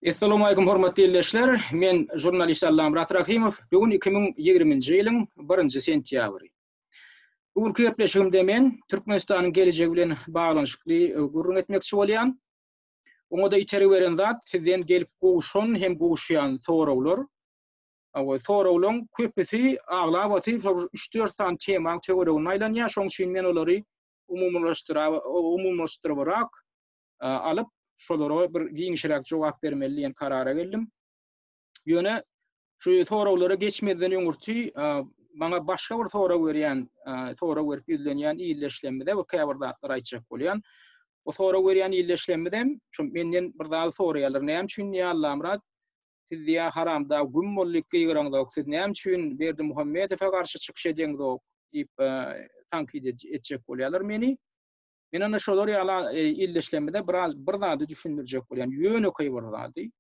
Essalamualeýkum hormatly ildeşler. Men žurnalist Allamyrat Rahymow. Bu gün 2020-nji ýylyň 1-nji sentýabry. Bu günki gepleşigimde men Türkmenistanyň gelejegi bilen baglanyşykly e, gürrüň etmekçi bolýan. Oňa-da itergi beren zat sizden gelip gowşan hem gowuşýan soraglar. Awa soraglaryň köpüsi, aglabasy şol 3-4 sany temaň töwereginde aýlanýar. Şonuň üçin men olary umumylaşdyrybrak alyp, şolara bir giňişräk jogap bermeli diýen karara geldim. Ýöne şu soraglara geçmezden öňürti maňa başga bir sorag berýän, sorag berip ýüzlenýän ildeşlerimize we käbir zatlar aýtjak bolýan. O sorag berýän ildeşlerimiz şu menden bir zady soraýarlar. Näme üçin ýa Allamyrat siz diýä haramdag güm bol diýip gygyraňzok, siz näme üçin Berdimuhamedowa garşy çykyş edeňzok diýip tankyt etjek bolýarlar meni. Men ana şolar ýaly ildeşlerimize biraz bir zady düşündirjek bolýan, ýönekeý bir zady.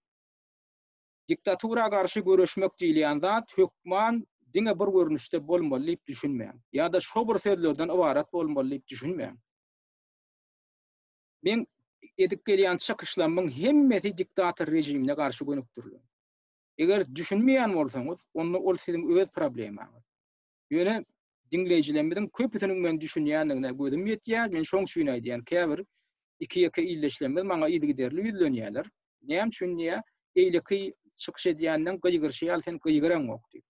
Diktatura garşy göreşmek diýilýän zat hökman diňe bir görnüşde bolmaly diýip düşünmäň. Ýa-da şo bir sözlerden ybarat bolmaly diýip düşünmäň. Meň edip gelýän çykyşlarymyň hemmesi diktator režimine garşy gönükdirilen. Eger düşünmeýän bolsaňyz, onda ol siziň öz problemaňyz. Ýöne diňleýjilerimiziň köpüsiniň men düşünýändigine gözüm ýetýär. Men şoň üçin aýdýan, käbir iki-ýeke ildeşlerimiz maňa yzygiderli ýüzlenýärler. Näme üçin diýýär, eýleki çykyş edýänden gygyryşy ýaly sen gygyraňok diýip.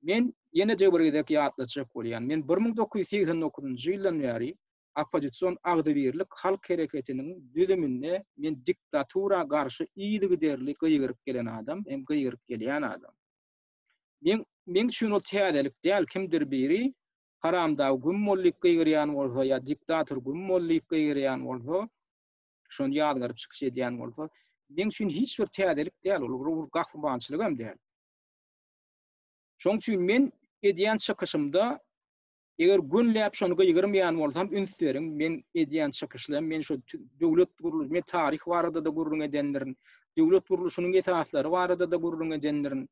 Men ýene-de bir gezek ýatlatjak bolýan. Men 1989-njy ýyldan bäri oppozision agzybirlik halk hereketiniň düzüminde men diktatura garşy yzygiderli gygyryp gelen adam hem gygyryp gelýän adam. Men meň üçin ol täzelik däl, kimdir biri haramdag güm bol diýip gygyrýan bolsa ýa diktator güm bol diýip gygyrýan bolsa, şony ýazgaryp çykyş edýän bolsa, meň üçin hiç bir täzelik däl, ol bir gahrymançylygam däl. Şoň üçin men edýän çykyşymda Eger günläp şony gygyrmaýan bolsam, üns beriň, men edýän çykyşlarym, men şo döwlet gurluş, men taryh barada-da gürrüň edendirin, döwlet gurluşynyň esaslary barada-da gürrüň edendirin,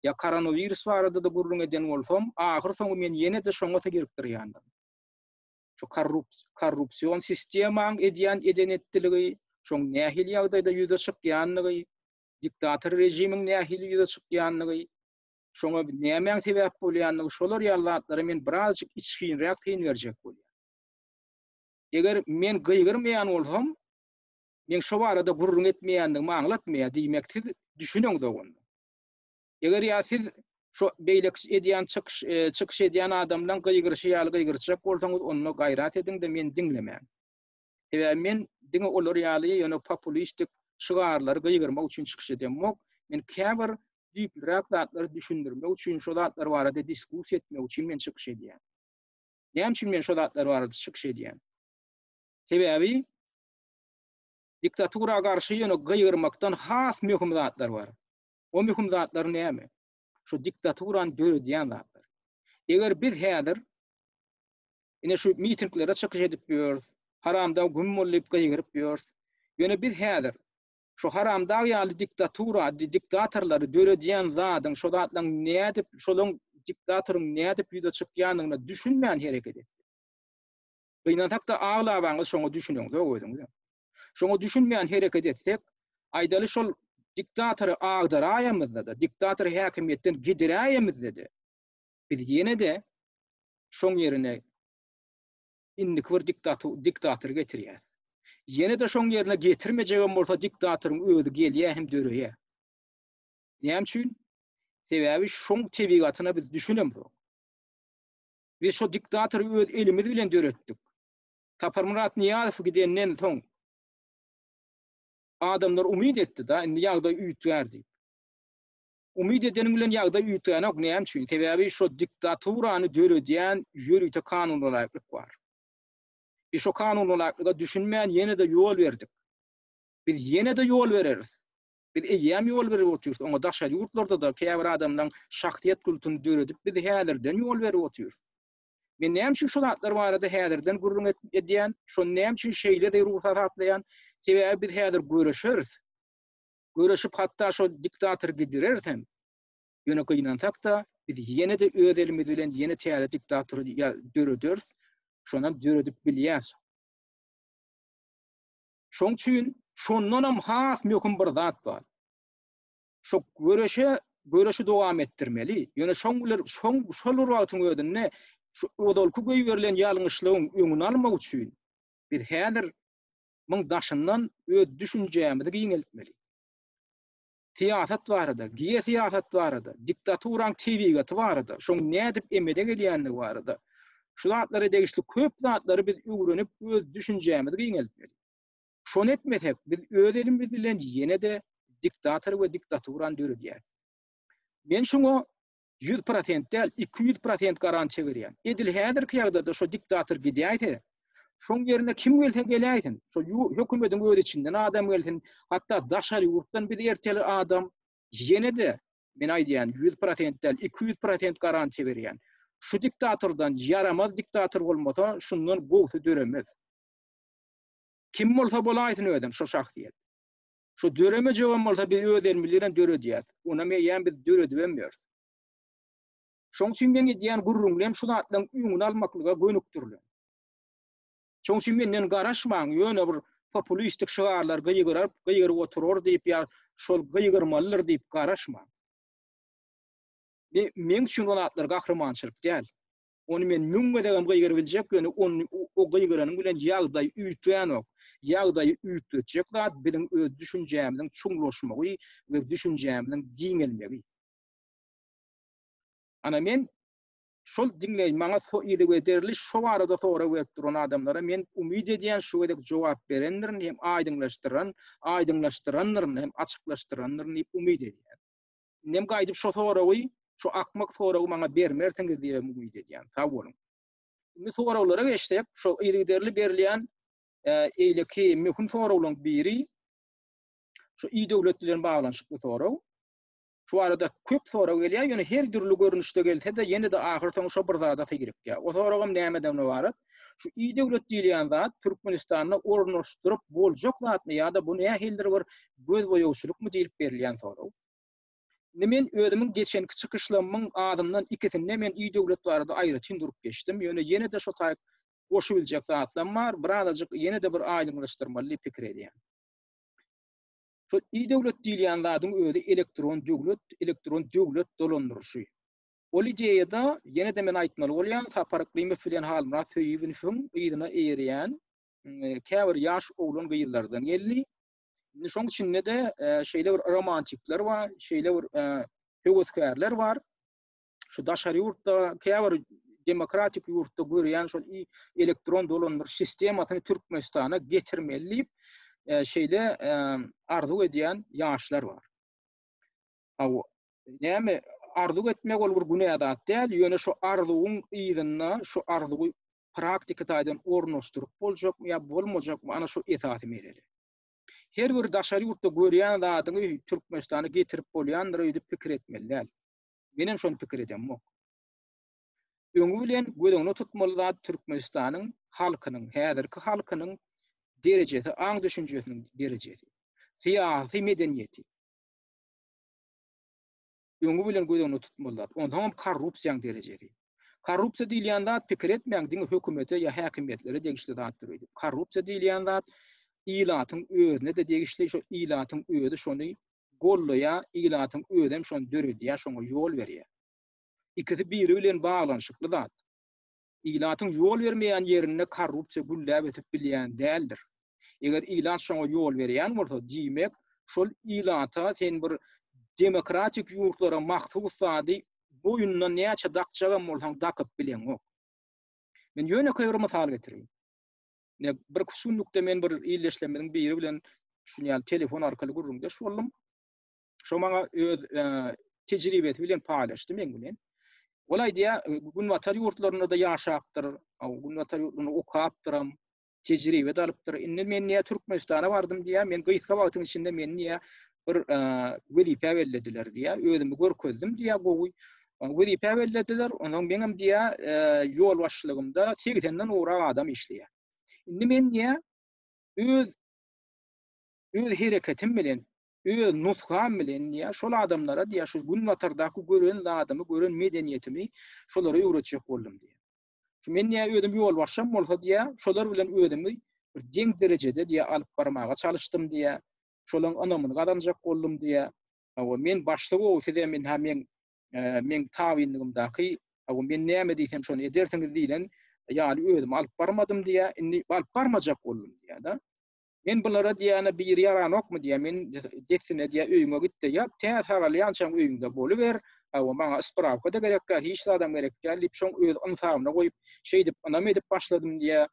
ýa koronawirus barada-da gürrüň eden bolsam, ahyr soňy men ýene-de şoňa sygyrkdyrýandyryn. Şu korrup, korrupsion sistemaň edýän eden-etdiligi, şoň nähili ýagdaýda ýüze çykýanlygy, diktator režimiň nähili ýüze çykýanlygy, şoňa nämäň sebäp bolýandygy şolar ýaly zatlara men birazjyk içginräk syn berjek bolýan. Eger men gygyrmaýan bolsam, men şo barada gürrüň etmeýändigimi aňlatmaýar, diýmek siz düşüneňzok onda. Eger ýa siz şo beýleki edýän çykyş e, çykyş edýän adamlaň gygyryşy ýaly gygyrjak bolsaňyz, onda gaýrat ediň-de meni diňlemäň. Sebäbi men diňe olar ýaly ýöne populistik şygarlary gygyrmak üçin çykyş edemok. Men käbir düýplüräk zatlary düşündirmek üçin, şo zatlar barada diskussiýa etmek üçin men çykyş edýän. Näme üçin men şo zatlar barada çykyş edýän? Sebäbi diktatura garşy ýöne gygyrmakdan has möhüm zatlar bar. O möhüm zatlar näme? Şo diktaturany döredýän zatlar. Eger biz häzir Ine şu mitinglere çykyş edip ýörüs. Haramdag güm bol diýip gygyryp ýörüs. Ýöne biz häzir şu haramdag ýaly diktatura, diktatorlary döredýän zadyň, şo zatlaryň nädip, şolaň diktatoryň nädip ýüze çykýandygyna düşünmän hereket etdik. Gynansak-da aglabaňyz şoňa düşüneňzok özüňizem. Şoňa düşünmän hereket etsek, aýdaly şol diktatory agdaraýamyzda-da, diktatory häkimiýetden gidiräýemizde-de, biz ýene-de şoň ýerine indiki bir diktatory getirýäs. Ýene-de şoň ýerine getirmejegem bolsa diktatoryň özi gelýär hem döreýär. Näme üçin? Sebäbi şoň tebigatyna biz düşünemzok. Biz şo diktatory öz elimiz bilen döretdik. Saparmyrat Nyýazow gidenden soň adamlar umyt etdi da, indi ýagdaý üýtgär diýip. Umyt edeniň bilen ýagdaý üýtgänok, näme üçin? Sebäbi şo diktaturany döredýän ýörite kanunalaýyklyk bar. Biz şo kanunalaýyklyga düşünmän ýene-de ýol berdik. Biz ýene-de ýol bereris. Biz eýýäm ýol berip otyrys. Oňa daşary ýurtlarda-da käbir adamlaryň şahsyýet kultuny döredip biz häzirden ýol berip otyrys. Men näme üçin şu zatlar barada häzirden gürrüň edýän? Şony näme üçin şeýle zerur hasaplaýan? Sebäbi biz häzir göreşeris. Göreşip hatda şo diktatory gidireris hem. Ýöne gynansak-da, biz ýene-de öz elimiz bilen ýene täze diktatory dörederis. Şonam döredip bilýäris. Şoň üçin. Şondanam has möhüm bir zat bar. Şo göreşe göreşi dowam etdirmeli. Ýöne şoň bilen şoň şol bir wagtyň özünde şu ozalky goýberilen ýalňyşlygyň öňüni almak üçin biz häzir muň daşyndan öz düşünjämizi giňeltmeli. Syýasat barada, geosyýasat barada, diktaturaň tebigaty barada, şoň nädip emele gelýändigi barada, şu zatlara degişli köp zatlary biz öwrenip öz düşünjämizi giňeltmeli. Şony etmesek, biz öz elimiz bilen ýene-de diktator we diktaturany döredýäris. Men şuňa 100% däl, 200% garantiýa berýän. Edil häzirki ýagdaýda şo diktator gidäýse, şoň ýerine kim gelse geläýsin, şo hökümetiň öz içinden adam gelsin, hatda daşary ýurtdan biz erteli adam, ýene-de men aýdýan 100% däl, 200% garantiýa berýän. Şu diktatordan ýaramaz diktator bolmasa, şundan gowusy döremez. Kim bolsa bolaýsyn özem şo şahsyýet. Şo döremejegem bolsa biz öz elimiz bilen döredýäs. Onam eýýäm biz döredibem ýörüs. Şoň üçin meň edýän gürrüňlem şu zatlaryň öňüni almaklyga gönükdirilen. Şoň üçin menden garaşmaň, ýöne bir populistik şygarlar gygyryp, gygyryp oturar diýip ýa şol gygyrmalydyr diýip garaşmaň. Meň üçin o zatlar gahrymançylyk däl. Ony men müň gezegem gygyryp biljek, ýöne ony o gygyranyň bilen ýagdaý üýtgänok. Ýagdaýy üýtgetjek zat biziň öz düşünjämiziň çuňlaşmagy we düşünjämiziň giňelmegi. Ana men şol diňleýin maňa yzygiderli şo barada sorag berip duran adamlara men umyt edýän şu gezek jogap berendirin hem aýdyňlaşdyran, aýdyňlaşdyrandyryn hem açyklaşdyrandyryn diýip umyt edýän. Indem gaýdyp şo soragy, şo akmak soragy maňa bermersiňiz diýibem umyt edýän. Sag boluň. Indi soraglara geçsek, şo yzygiderli berilýän eýleki möhüm soraglaryň biri şu i-döwlet bilen baglanyşykly sorag. Şu barada köp sorag gelýär, ýöne her dürli görnüşde gelse-de, ýene-de ahyrsoňy şo bir zada syrykýar. O soragam nämeden ybarat? Şu i-döwlet diýilýän zat Türkmenistanda ornaşdyryp boljak zatmy ýa-da bu nähilidir bir gözboýagçylykmy diýlip berilýän sorag. Indi men özümiň geçenki çykyşlarymyň azyndan ikisinde men i-döwlet barada aýratyn durup geçdim. Ýöne ýene-de şo taýyk goşubiljek zatlarym bar. Birazajyk ýene-de bir aýdyňlaşdyrmaly diýip pikir edýän. Şol i-döwlet diýilýän zadyň özi elektron döwlet, elektron döwlet dolandyryşy. Ol ideýada ýene-de men aýtmaly bolýan, Sapar Yklymow bilen Halmyrat Söýünowyň yzyna eýerýän käbir ýaş oglan-gyzlardan geldi. Indi şoň içinde-de şeýle bir romantikler bar, şeýle bir höwesgärler bar. Şu daşary ýurtda, käbir demokratik ýurtda görýän şol elektron dolandyryş sistemasyny Türkmenistana getirmeli diýip, şeýle arzuw edýän ýaşlar bar. Hawa, näme arzuw etmek ol bir günä zat däl, ýöne şu arzuwyň yzynda şu arzuwy praktiki taýdan ornaşdyryp boljakmy ýa bolmajakmy, ana şu esasy mesele. Her bir daşary ýurtda görýän zadyňy Türkmenistana getirip bolýandyr öýdüp pikir etmeli däl. Menem şony pikir edemok. Öňi bilen göz öňüne tutmaly zat Türkmenistanyň halkynyň, häzirki halkynyň derejesi, aň-düşünjesiniň derejesi, syýasy medeniýeti. Öňi bilen göz öňünde tutmaly zat. Onsoňam korrupsiýaň derejesi. Korrupsiýa diýilýän zat pikir etmäň diňe hökümete ýa häkimiýetlere degişli zatdyr öýdüp. Korrupsiýa diýilýän zat ilatyň özüne-de degişli, şo ilatyň özi şony gollaýar, ilatyň özem şony döredýär, şoňa ýol berýär. Ikisi biri bilen baglanyşykly zat. Ilatyň ýol bermeýän ýerinde korrupsiýa gülläp ösüp bilýän däldir. Eger ilat şoňa ýol berýän bolsa, diýmek, şol ilata sen bir demokratik ýurtlara mahsus zady boýundan näçe dakjagam bolsaň dakyp bileňok. Men ýönekeý bir mysal getireýin. Ine, bir günlükde men bir ildeşlerimiziň biri bilen şuny ýaly telefon arkaly gürrüňdeş boldum. Şo maňa öz tejribesi bilen paýlaşdy meň bilen. Ol aýdýar, günbatar ýurtlarynda-da ýaşapdyr, günbatar ýurtlarynda okapdyram, tejribe-de alypdyr. Indi men diýýär, Türkmenistana bardym diýýär, men gysga wagtyň içinde meni diýýär, bir wezipä bellediler diýýär, özümi görkezdim diýýär, gowy wezipä bellediler. Onsoň meňem diýýär, ýolbaşçylygymda segsenden gowrak adam işleýär. Indi men diýýär, öz öz hereketim bilen, öz nusgam bilen diýýär, şol adamlara diýýär, şu günbatardaky gören zadymy, gören medeniýetimi şolara öwretjek boldum diýýär. Şu men diýýär, özüm ýolbaşçam bolsa diýýär, şolar bilen özümi. bir deň derejede diýýär alyp barmaga çalyşdym diýýär. Şolaň ynamyny gazanjak boldum diýýär. Hawa, men başlyg-ow, sizem ynha meň meň tabynlygymdaky, hawa, men näme diýsem şony edersiňiz diýlen ýaly özümi alyp barmadym diýýär. Indi alyp barmajak boldum diýýär-de. Men bulara diýýäne biri ýaranokmy diýýär. Men dessine diýýär öýüňe git-de ýat, tä sagalýançaň öýüňde boluber. Hawa, maňa sprawka-da gerek däl, hiç zadam gerek däl diýip, şoň öz ynsabyna goýup, şeýdip ynam edip başladym diýýär.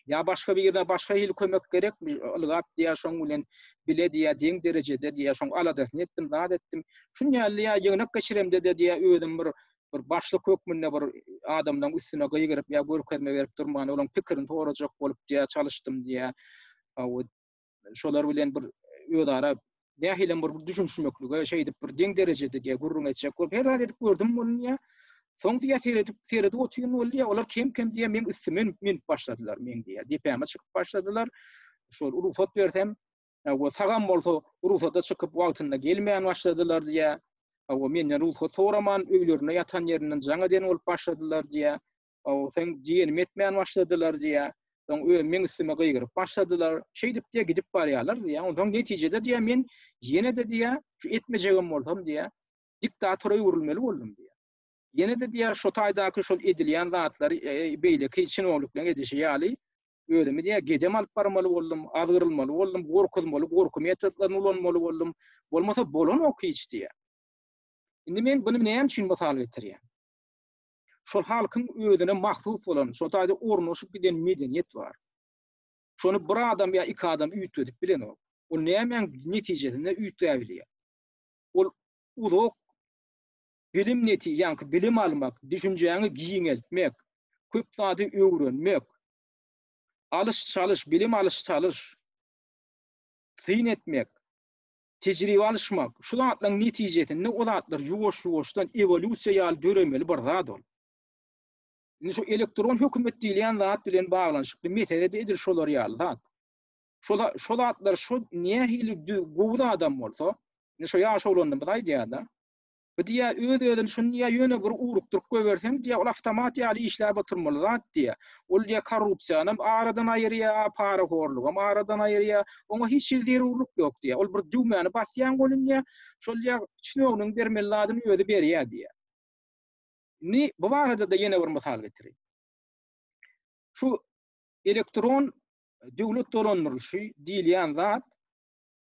Ýa başga birine başga hili kömek gerekmi, ylgap diýýär, şoň bilen bile diýýär, deň derejede diýýär, şoň aladasyny etdim, zat etdim. Şuny ýaly diýýär, ýygnak geçiremde-de diýýär, özüm bir bir başlyk hökmünde bir adamlaryň üstüne gygyryp ýa görkezme berip durman, olaryň pikirini sorajak bolup diýýär, çalyşdym diýýär. Şolar bilen bir özara nähilem bir düşünişmeklige şeýdip bir deň derejede diýýär, gürrüň etjek bolup her zat edip gördüm bolun diýýär. Soň diýýär, seredip, seredip otyryn boldy diýýär, olar kem-kem diýýär, meň üstüme münüp başladylar, meň diýýär, depäme çykyp başladylar. Şol rugsat bersem, we sagam bolsa rugsata çykyp wagtynda gelmän başladylar diýýär. Hawa, menden rugsat soraman öýlerinde ýatan ýerinden jaň eden bolup başladylar diýýär. Hawa, seň diýenimi etmän başladylar diýýär. Soň öz meň üstüme gygyryp başladylar. Şeýdip diýýär, gidip barýarlar diýýär. Onsoň netijede diýýär, men ýene-de diýýär, şu etmejegem bolsam diýýär, diktatora öwrülmeli boldum diýýär. Ýene-de diýýär, şo taýdaky şol edilýän zatlary beýleki çinownikleriň edişi ýaly özümi diýýär, gedem alyp barmaly boldum, azgyrylmaly boldum, gorkuzmaly, gorky metodlaryny ulanmaly boldum. Bolmasa bolanok hiç diýýär. Indi men buny näme üçin mysal getirýän? Şol halkyň özüne mahsus bolan, şol taýda ornaşyp giden medeniýet bar. Şony bir adam ýa iki adam üýtgedip bilenok. Ol nämäň netijesinde üýtgäbilýär? Ol uzak bilim neti, ýaňky bilim almak, düşünjäňi giňeltmek, köp zady öwrenmek, alyş-çalyş, bilim alyş-çalyş, syn etmek, tejribe alyşmak, şu zatlaryň netijesinde o zatlar ýuwaş-ýuwaşdan ewolýusiýa ýaly döremeli bir zat ol. Indi şu elektron hökümet diýilýän zat bilen baglanyşykly mesele-de edil şolar ýaly zat. Şo şo zatlar şo nähili gowy zadam bolsa, indi şo ýaş oglanymyz aýdýar-da, Bu diýýär, öz-özüni şuny diýýär, ýöne bir ugrukdyryp goýberseň diýýär, ol awtomat ýaly işläp oturmaly zat diýýär. Ol diýýär, korrupsiýanam aradan aýyrýar, parahorlugam aradan aýyrýar. Oňa hiç hili zerurlyk ýok diýýär. Ol bir düwmäni basýaň welin diýýär, şol diýýär, çinownigiň bermeli zadyny özi berýär diýýär. Indi bu barada-da ýene bir mysal getireýin. Şu elektron döwlet dolandyrylyşy diýilýän zat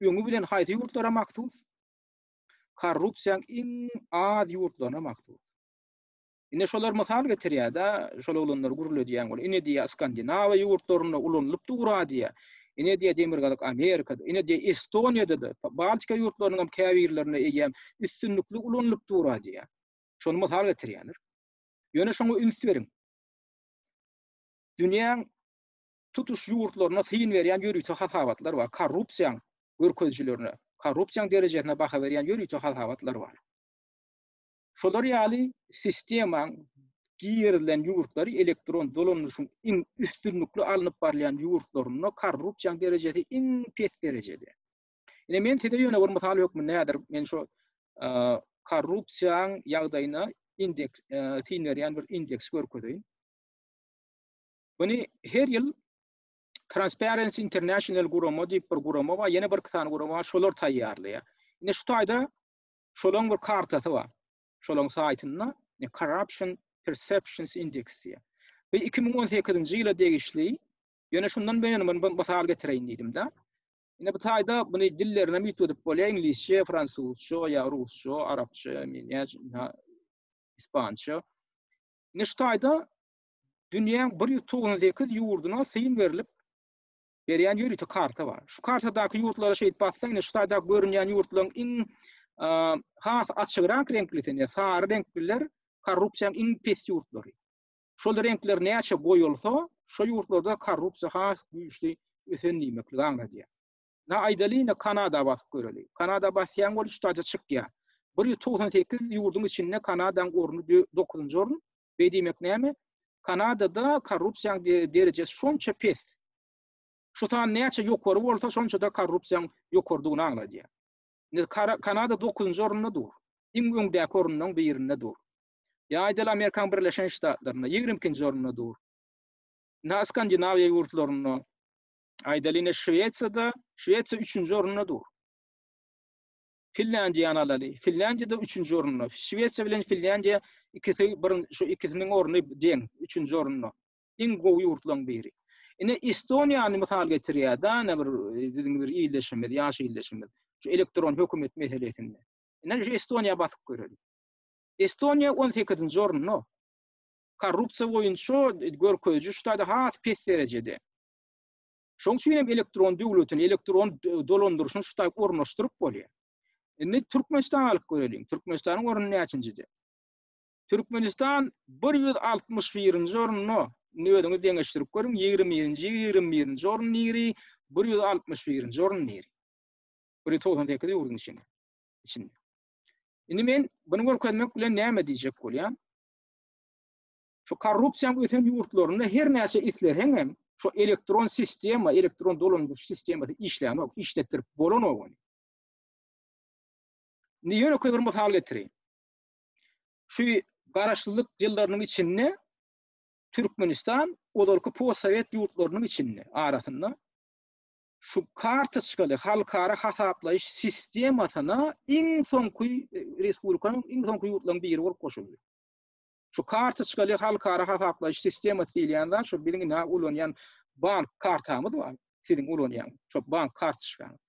öňi bilen haýsy ýurtlara mahsus? Korrupsiýaň iň az ýurtlaryna mahsus. Ine şolar mysal getirýär-de, şol oglanlar gürledýän bolup, ine diýýär, Skandinawiýa ýurtlarynda ulanylyp dur-a diýýär. Ine diýýär, Demirgazyk Amerikada, ine diýýär, Estoniýada-da, Baltika ýurtlarynyň hem käbirlerinde eýýäm üstünlikli ulanylyp dur-a diýýär. Şony mysal getirýärler. Ýöne şoňa üns beriň. Dünýäň tutuş ýurtlaryna syn berýän ýörite hasabatlar bar. Korrupsiýaň görkezijilerine, korrupsiýaň derejesine baha berýän ýörite hasabatlar bar. Şolar ýaly sistemaň girizilen ýurtlary elektron dolanyşyň iň üstünlikli alnyp barylýan ýurtlarynda korrupsiýaň derejesi iň pes derejede. Ine men size ýöne bir mysal hökmünde häzir men şu korrupsiýaň ýagdaýyna indeks syn berýän bir indeks görkezeýin. Muny her ýyl Transparency International gurama diýip bir gurama bar, ýene bir sany gurama bar, şolar taýýarlaýar. Ine şu taýda şolaryň bir kartasy bar. Şolaryň saýtynda Corruption Perceptions Index diýýär. Bu 2018-nji ýyla degişli. Ýöne şundan men bir mysal getireýin diýdim-de. Ine bu taýda muny dillerine üýtgedip bolýar, iňlisçe, fransuzça ýa rusça, arapça, ýa ispança. Ine şu taýda dünýäň 198 ýurduna syn berlip berýän ýörite karta bar. Şu kartadaky ýurtlara şeýdip bassaň, ine şu taýda görünýän ýurtlaryň iň has açygrak reňklisi, ine sary reňkliler korrupsiýanyň iň pes ýurtlary. Şol reňkler näçe goýulsa, şo ýurtlarda korrupsiýa has güýçli ösen diýmekligi aňladýar. Na aýdaly ine Kanada basyp göreli. Kanada basýaň bol üç taýda çykýar. 198 ýurduň içinde Kanadaň orny 9-njy orun. Beý diýmek näme? Kanadada korrupsiýaň derejesi şonça pes. Şu san näçe ýokary bolsa, şonça-da korrupsiýaň ýokarydygyny aňladýar. Indi Kanada 9-njy orunda dur. Iň öňdäki orunlaryň birinde dur. Ýa aýdaly Amerikanyň Birleşen Ştatlarynda 22-nji orunda dur. Indi Skandinawiýa ýurtlarynda. Aýdaly ine Şwesiýada, Şwesiýa üçünji orunda dur. Finlýandiýany alaly. Finlýandiýa-da üçünji orunda. Şwesiýa bilen Finlýandiýa ikisi bir şu ikisiniň orny deň, üçünji orunda. Iň gowy ýurtlaryň biri. Ine Estoniýany mysal getirýär-de, ine bir biziň bir ildeşimiz, ýaş ildeşimiz. Şu elektron hökümet meselesinde. Ine şu Estoniýa basyp göreli. Estoniýa 18-nji orunda. Korrupsiýa boýunça görkeziji şu taýda has pes derejede. Şoň üçin hem elektron döwletini, elektron dolandyryşyny şu taýda ornaşdyryp bolýar. Indi Türkmenistany alyp göreliň. Türkmenistanyň orny näçinjide? Türkmenistan 161-nji orunda. Indi özüňiz deňeşdirip görüň, 20-nji, 21-nji orun niri, 161-nji orun niri? 198 ýurduň içinde. Içinde. Indi men bunu görkezmek bilen näme diýjek bolýan? Şu korrupsiýanyň ösen ýurtlarynda her näçe isleseň hem şu elektron sistema, elektron dolandyryş sistemasy işlänok, işletdirip bolanok ony. Indi ýönekeý bir mysal getireýin. Şu garaşsyzlyk ýyllarynyň içinde Türkmenistan ozalky postsowet ýurtlarynyň içinde arasynda şu kartoçkaly halkara hasaplaýyş sistemasyna iň soňky e, respublikanyň iň soňky ýurtlaryň biri bolup goşuldy. Şu kartoçkaly halkara hasaplaýyş sistemasy diýilýän zat şu biziň indi ulanýan bank kartamyz bar. Siziň ulanýan şu bank kartoçkaňyz.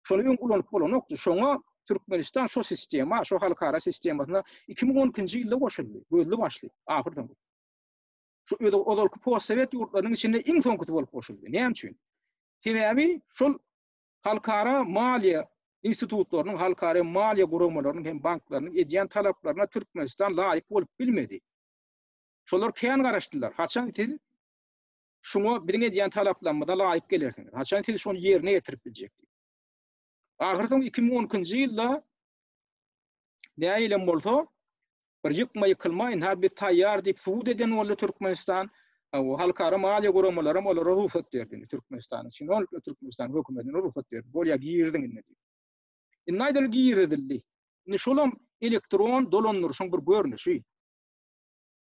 Şony öň ulanyp bolanokdy. Şoňa Türkmenistan şu sistema, şu halkara sistemasyna 2012-nji ýylda goşuldy. Gözli başly, ahyr soňy. Şu ozalky postsowet ýurtlarynyň içinde iň soňkusy bolup goşuldy. Näme üçin? Sebäbi şol halkara maliýe institutlarynyň, halkara maliýe guramalarynyň hem banklarynyň edýän talaplaryna Türkmenistan laýyk bolup bilmedi. Şolar kän garaşdylar. Haçan siz şuňa biziň edýän talaplarymyza laýyk gelersiňiz? Haçan siz şony ýerine ýetirip biljek diýip. Ahyrsoňy 2012-nji ýylda nähilem bolsa bir ýykma ýykylma ynha biz taýýar diýip subut eden boldy Türkmenistan. O halkara maliýe guramalaram olara rugsat berdi indi Türkmenistanyň çinownikler Türkmenistan hökümetine rugsat berdi. Bolýa girdiň indi diýip. Indi aýdaly girizildi. Indi şolam elektron dolandyryşyň bir görnüşi.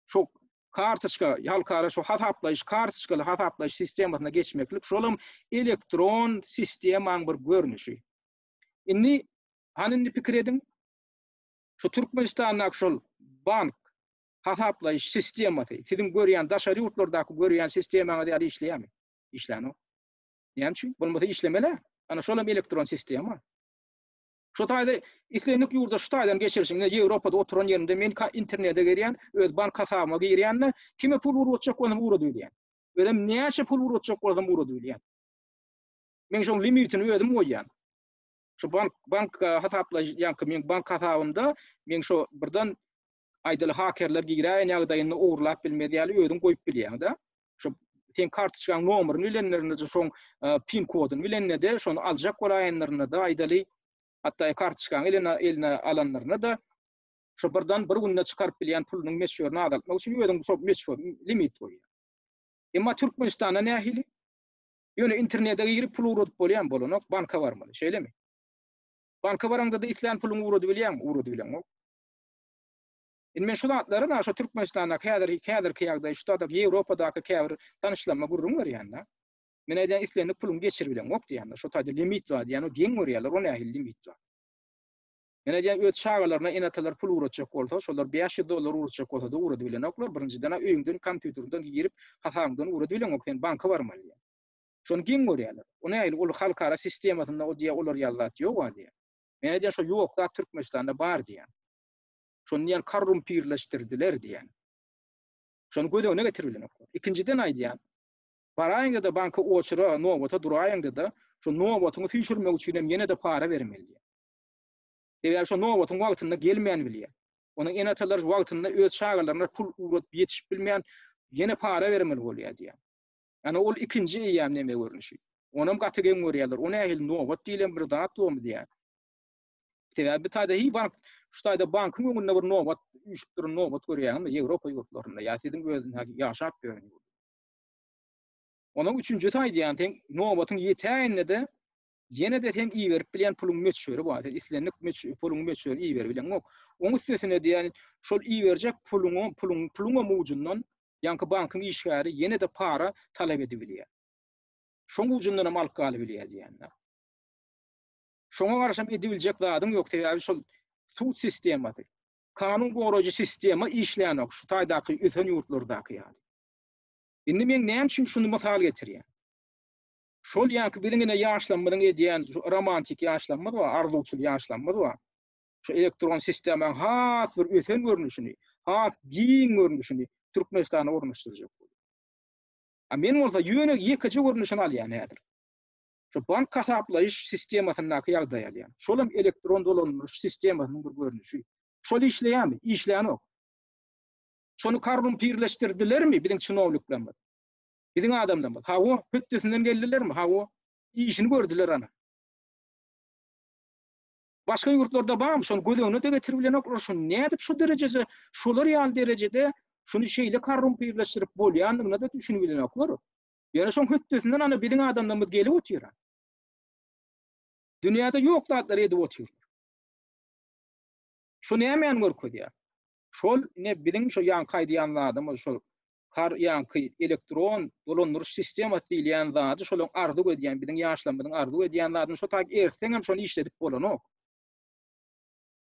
Şu kartoçka, halkara şu hasaplaýyş kartoçkaly hasaplaýyş sistemasyna geçmeklik şolam elektron sistemaň bir görnüşi. Indi hany indi pikir ediň. Şu Türkmenistandaky şol bank hasaplaýyş sistemasy siziň görýän daşary ýurtlardaky görýän sistemaňyz ýaly işleýärmi? Işlänok. Näme üçin? Bolmasa işlemeli. Ana şol hem elektron sistema. Şu taýda islendik ýurda şu taýdan geçirişiňde Ýewropada oturan ýerimde men internete girýän, öz bank hasabyma girýän-de, kime pul ugratjak bolsam ugradybilýän. Özem näçe pul ugratjak bolsam ugradybilýän. Men şoň limitini özüm goýýan. Şu bank bank e, hasaplaýjy, ýaňky meň bank hasabymda men şo birden aýdaly hakerler giräýen ýagdaýynda ogurlap bilmez ýaly özüň goýup bilýäň-de. Şu sen kartoçkaň nomerini bilenlerinde şoň e, pin koduny bileninde şony aljak bolaýanlarynda-da aýdaly hatda kartoçkaň eline eline alanlarynda-da şu birden bir günde çykaryp bilýän pulunyň möçberini azaltmak üçin özüň şo möçber limit goýýaň. Emma Türkmenistanda nähili? Ýöne internete girip pul ugradyp bolýarmy? Bolanok, banka barmaly. Şeýlemi? Banka baraňda-da islän puluňy ugradybilýäňmi? Ugradybileňok. Indi men şu zatlary da şu Türkmenistandaky häzir häzirki ýagdaý, şu zada Ýewropadaky käbir tanyşlaryma gürrüň berýän-de. Men aýdýan islendik puluňy geçiribileňok diýýän-de. Şo taýda limit bar diýýän, o geň görýärler, o nähili limit bar. Men aýdýan öz çagalaryna ene-atalar pul ugratjak bolsa, şolar 500 dollar ugratjak bolsa-da ugradybilenoklar. Birinjiden-ä öýüňden kompýuteriňden girip, hasabyňdan ugradybileňok, sen banka barmaly diýýän. Şony geň görýärler. O nähili ol halkara sistemasynda o diýýär, olar ýaly zat ýog-a diýýär. Men aýdýan şo ýok zat Türkmenistanda bar diýýän. Şony diýýän korrumpirleşdirdiler diýýän. Şony göz öňüne getiribilenoklar. Ikinjiden aýdýan, baraýyňda-da banka oçura, nobata duraýyňda-da, şo nobatyňy süýşürmek üçin hem ýene-de para bermeli diýýär. Sebäbi şo nobatyň wagtynda gelmän bilýär. Onuň ene-atalary wagtynda öz çagalaryna pul ugradyp ýetişip bilmän, ýene para bermeli bolýar diýýär. Ýani ol ikinji eýýäm neme görnüşi. Onam gaty geň görýärler. O nähili nobat diýlen bir zat bormy diýýär. Sebäbi bir taýda hiý bank, şu taýda bankyň öňünde bir nobat üýşüp duran nobat görýäňmi Ýewropa ýurtlarynda ýa siziň özüňiz ýaşap ýören ýurt. Onuň üçünjisi aýdýan, seň nobatyň ýetäýende-de Ýene-de seň iberip bilýän puluň möçberi bar. Sen islendik puluň möçberini iberip bileňok. Oň üstesine diýýän, şol iberjek puluňa, puluň, puluňam ujundan ýaňky bankyň işgäri ýene-de para talap edibilýär. Şoň ujundan hem alyp galybilýär diýýän-de. Şoňa garşam edibiljek zadyň ýok, sebäbi şol sud sistemasy, kanun goraýjy sistema işlänok şu taýdaky ösen ýurtlardaky ýaly. Indi men näme üçin şuny mysal getirýän? Şol ýaňky biziň ine ýaşlarymyzyň edýän şu romantik ýaşlarymyz bar, arzuwçyl ýaşlarymyz bar. Şu elektron sistemanyň has bir ösen görnüşini, has giň görnüşini Türkmenistana ornaşdyrjak bolýar. A men bolsa ýöne ýekeje görnüşini alýan häzir. Şu bank hasaplaýyş sistemasyndaky ýagdaýy alýan. Şol hem elektron dolandyryş sistemasynyň bir görnüşi. Şol işleýärmi? Işlänok. Şony korrumpirleşdirdilermi biziň çinowniklerimiz? Biziň adamlarymyz. Hawa, hötdesinden geldilermi? Hawa. Işini gördüler ana. Başga ýurtlarda barmy? Şony göz öňüne-de getirip bilenoklar. Şony nädip şu derejede, şolar ýaly derejede şuny şeýle korrumpirleşdirip bolýandygyna-da düşünip bilenoklar. Ýöne şoň hötdesinden ana biziň adamlarymyz gelip otyr. Dünýäde ýok zatlary edip otyrlar. Şu nämäni görkezýär? Şol ine biziň şu ýaňky aýdýan zadymyz şol kar ýaňky elektron dolandyryş sistemasy diýilýän zady şolaň arzuw edýän biziň ýaşlarymyzyň arzuw edýän zadyny şo taýda ertseňem şony işledip bolanok.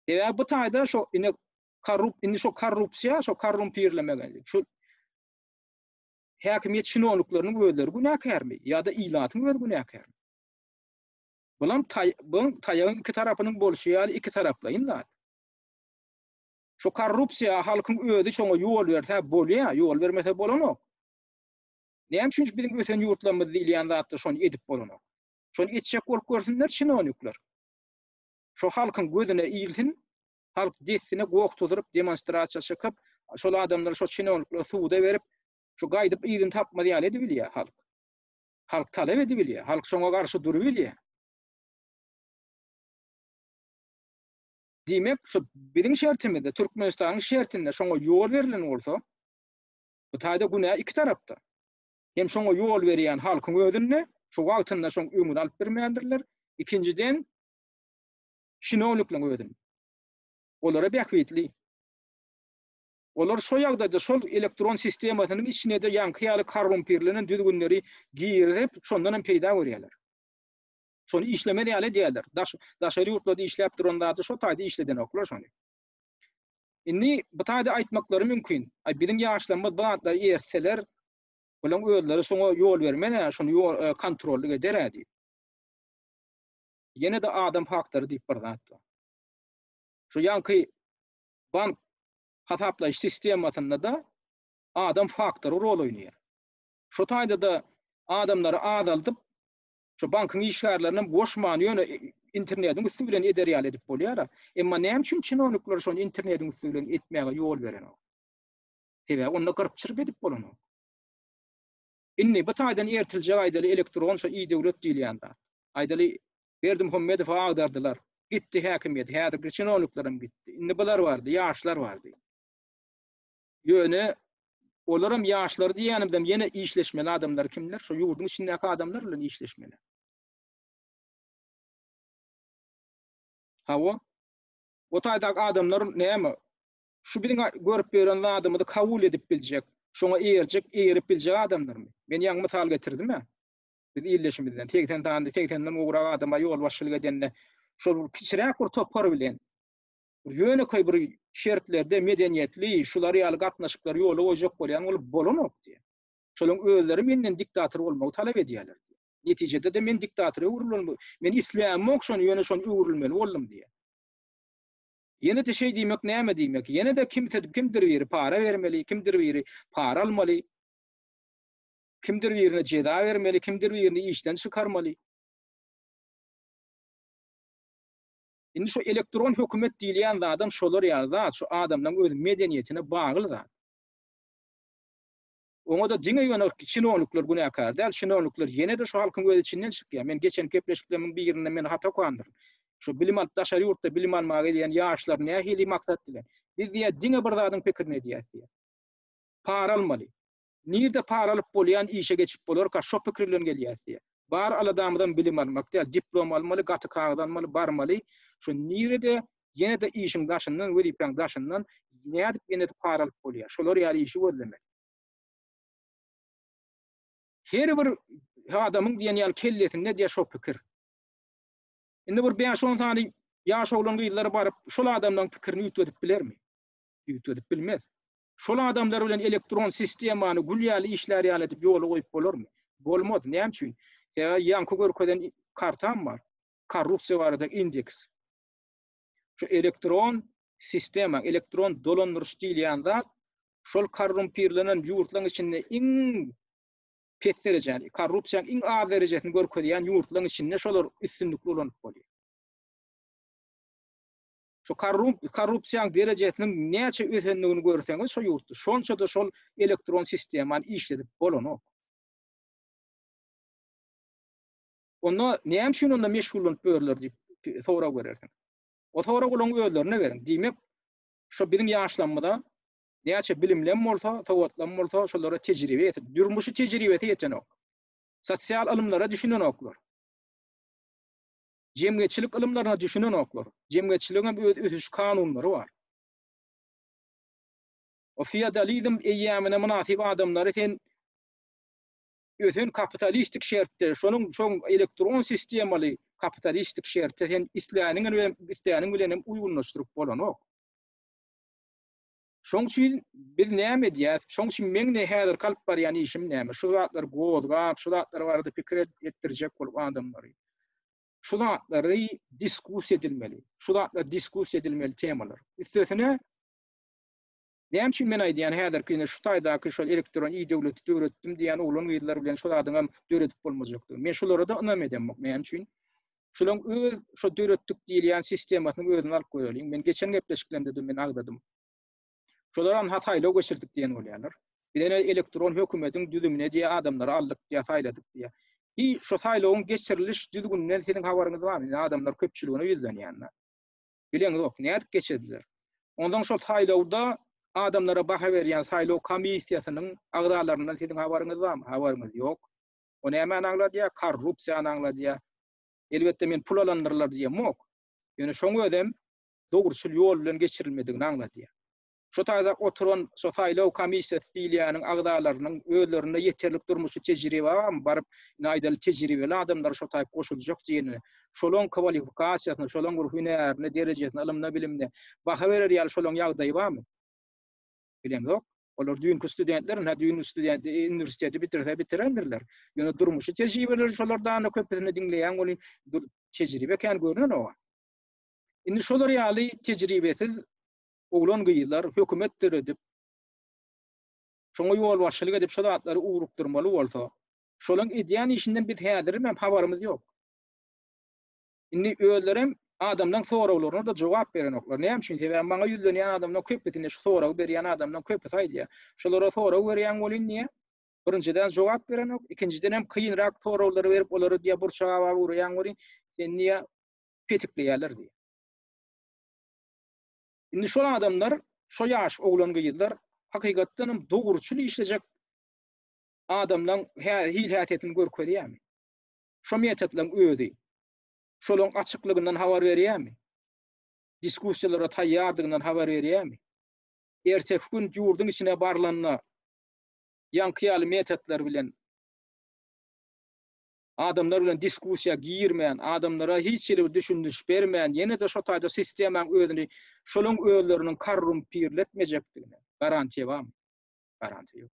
Sebäbi bu taýda şo ine korrup indi şo korrupsiýa şo korrumpirlemek şu häkimiýet çinownikleriniň özleri günäkärmi ýa-da ilatyň özi günäkärmi? Bulam taý bu taýagyň iki tarapynyň bolşy ýaly iki taraplaýyn zat. Şu korrupsiýa halkyň özi şoňa ýol berse bolýa, ýol bermese bolanok. Näme üçin biziň ösen ýurtlarymyz diýilýän zatda şony edip bolanok? Şony etjek bolup görsünler çinownikler. Şo halkyň gözüne ilsin, halk dessine goh tuzuryp demonstrasiýa çykyp, şol adamlary şo çinowniklere suda berip, şu gaýdyp yzyny tapmaz ýaly edibilýär halk. Halk talap edibilýär, halk şoňa garşy durubilýär. Diýmek, şu biziň şertimizde, Türkmenistanyň şertinde şoňa ýol berlen bolsa, bu taýda günä iki tarapda. Hem şoňa ýol berýän halkyň özünde, şu wagtynda şoň öňüni alyp bilmändirler. Ikinjiden, çinownikleriň özünde. Olara bähbitli. Olar şo ýagdaýda şol elektron sistemasynyň içine-de ýaňky ýaly korrumpirlenen düzgünleri girizip, şondan hem peýda görýärler. Şony işlemez ýaly edýärler. Daş, daşary ýurtlarda işläp duran zady şo taýda işledenoklar şony. Indi bu taýda aýtmaklary mümkin. Aý biziň ýaşlarymyz bu zatlary ertseler, bulaň özleri şoňa ýol bermez-ä, şony ýol e, kontrollyk eder-ä diýip. Ýene-de adam faktory diýip bir zat bar. Şu ýaňky bank hasaplaýyş sistemasynda-da adam faktory rol oýnaýar. Şu taýda-da adamlary azaldyp, şu bankyň işgärlerini hem goşman, ýöne internetiň üsti bilen eder ýaly edip bolýar-a. Emma näme üçin çinownikler şony internetiň üsti bilen etmäge ýol berenok? Sebäbi onda gyrp-çyrp edip bolanok. Indi bu taýdan ertiljek aýdaly elektron şo e-döwlet diýilýän zat. Aýdaly Berdimuhamedowy agdardylar. Gitdi häkimiýet, häzirki çinownikler hem gitdi. Indi bular bardy, ýaşlar bardy. Ýöne olaram ýaşlar diýýänimdem ýene işleşmeli adamlar kimler? Şo ýurduň içindäki adamlar bilen işleşmeli. Hawa. O taýdaky adamlar näme? Şu biziň görüp ýören zadymyzy kabul edip biljek, şoňa eýerjek, eýerip biljek adamlarmy? Men ýaňy mysal getirdim-ä. Biz illeşimizden 80 sany, 80-den gowrak adama ýolbaşçylyk edende şol kiçiräk bir topar bilen ýönekeý bir şertlerde medeniýetli şular ýaly gatnaşyklary ýola goýjak bolýan bolup bolanok diýýär. Şolaryň özleri menden diktator bolmagy talap edýärler diýýär. Netijede-de men diktatora öwrülen, men islämok şony, ýöne şony öwrülmeli boldum diýýär. Ýene-de şeý diýmek näme diýmek? Ýene-de kimse kimdir biri para bermeli, kimdir biri para almaly. Kimdir birine jeza bermeli, kimdir birini işden çykarmaly. Indi şu elektron hökümet diýilýän zadam şolar ýaly zat, şu adamlaryň öz medeniýetine bagly zat. Oňa-da diňe ýöne çinownikler günäkär däl, çinownikler ýene-de şu halkyň öz içinden çykýar. Men geçen gepleşiklerimiň birinde men hat okandyryn. Şu bilim alyp daşary ýurtda bilim almaga gelýän ýaşlar nähili maksat bilen? Biz diýýär diňe bir zadyň pikirini edýäs diýýär. Para almaly. Nirde para alyp bolýan işe geçip bolarka şo pikir bilen gelýäs diýýär. Bar aladamyzam bilim almak däl, diplom almaly, gaty kagyz almaly, barmaly. Şo nirede ýene-de işiň daşyndan, wezipäň daşyndan nädip ýene-de para alyp bolýar? Şolar ýaly işi gözlemeli. Her bir. adamyň diýen ýaly kellesinde diýe şo pikir. Indi bir 5-10 sany ýaş oglan gyzlary baryp şol adamlaryň pikirini üýtgedip bilermi? Üýtgedip bilmez. Şol adamlar bilen elektron sistemany gül ýaly işlär ýaly edip ýola goýup bolarmy? Bolmaz. Näme üçin? Sebäbi ýaňky görkezen kartam bar. Korrupsiýa barada indeks. Şu elektron sistema, elektron dolandyryş diýilýän zat şol korrumpirlenen ýurtlaryň içinde iň pes derejäni, korrupsiýanyň iň az derejesini görkezýän ýurtlaryň içinde şolar üstünlikli ulanyp bolýar. Şu korrupsiýanyň derejesiniň näçe ösendigini görseňiz şo ýurtda, şonça-da şol elektron sistemany işledip bolanok. Onda näme üçin onda meşgullanyp ýörler diýip sorag berersiň. O soragy olaryň özlerine beriň. Diýmek, şo biziň ýaşlarymyza näçe bilimlem bolsa, sowatlam bolsa, şolara tejribe ýetip, durmuşy tejribesi ýetenok. Sosial ylymlara düşünenoklar. Jemgyýetçilik ylymlaryna düşünenoklar. Jemgyýetçiligiň hem öz ösüş kanunlary bar. O feodalizm eýýamyna mynasyp adamlary sen ösen kapitalistik şertde, şonuň şoň elektron sistemaly kapitalistik şertde sen isläniň bilen isläniň bilen hem uýgunlaşdyryp bolanok. Şoň üçin biz näme edýäs? Şoň üçin meň ne häzirki alyp barýan işim näme? Şu zatlary gozgap, şu zatlar barada pikir etdirjek bolup adamlary. Şu zatlary diskussiýa edilmeli. Şu zatlar diskussiýa edilmeli temalar. Üstesine Näme üçin men aýdýan häzirki ine şu taýdaky şol elektron e-döwleti döretdim diýýän oglan-gyzlar bilen şo zadyňam döredip bolmajakdygyny. Men şulara-da ynam edemok. Näme üçin? Şulaň öz şo döretdik diýilýän sistemasynyň özüni alyp göreliň. Men geçen gepleşiklerimde-de men agzadym. Şolaram ha saýlaw geçirdik diýen bolýarlar. Biz ene elektron hökümetiň düzümine diýe adamlary aldyk diýe saýladyk diýe. Hi şo saýlawyň geçiriliş düzgüninden siziň habaryňyz barmy? Indi adamlar köpçüligine ýüzlenýänler. Bileňzok, nädip geçirdiler? Onsoň şol saýlawda adamlara baha berýän saýlaw komissiýasynyň agzalaryndan siziň habaryňyz barmy? Habaryňyz ýok. O nämäni aňladýar? Korrupsiýany aňladýar. Elbetde men pul alandyrlar diýemok. Ýöne şoň özem dogruçyl ýol bilen geçirilmedigini aňladýar. Şo taýda oturan şo saýlaw komissiýasy diýilýäniň agzalarynyň özlerinde ýeterlik durmuşy tejribe barmy, baryp indi aýdaly tejribeli adamlary şo taýyp goşuljak diýenine, şolaň kwalifikasiýasyna, şolaň bir hünärine, derejesine, ylymyna, bilimine baha berer ýaly şolaň ýagdaýy barmy? Bilemzok. Olar düýnki studentler, ynha düýn student uniwersiteti bitirse bitirendirler. Ýöne durmuşy tejribeleri şolardan-da köpüsini diňleýäň welin, tejribe kän görnenok. Indi şolar ýaly tejribesiz oglan-gyzlar hökümet döredip, şoňa ýolbaşçylyk edip şo zatlary ugrukdyrmaly bolsa, şolaň edýän işinden biz häzirem habarymyz ýok. Indi özlerem adamlaň soraglaryna-da jogap berenoklar. Näme üçin? Sebäbi maňa ýüzlenýän adamlaň köpüsine şu soragy berýän adamlaň köpüsi aýdýar. Şolara sorag berýäň welin diýýär, birinjiden jogap berenok, ikinjiden hem kynrak soraglary berip olary diýýär burça gabap urýaň welin, seni diýýär petikleýärler diýýär. Indi şol adamlar, şo ýaş oglan-gyzlar hakykatdan hem dogruçyl işlejek adamlaň hil-häsiýetini görkezýärmi? Şo metodlaryň özi şolaň açyklygyndan habar berýärmi? Diskussiýalara taýýardygyndan habar berýärmi? Erteki gün ýurduň içine barlanda ýaňky ýaly metodlar bilen adamlar bilen diskussiýa girmän, adamlara hiç hili bir düşündiriş bermän, ýene-de şo taýda sistemaň özüni şolaň özleriniň korrumpirletmejekdigine garantiýa barmy? Garantiýa ýok.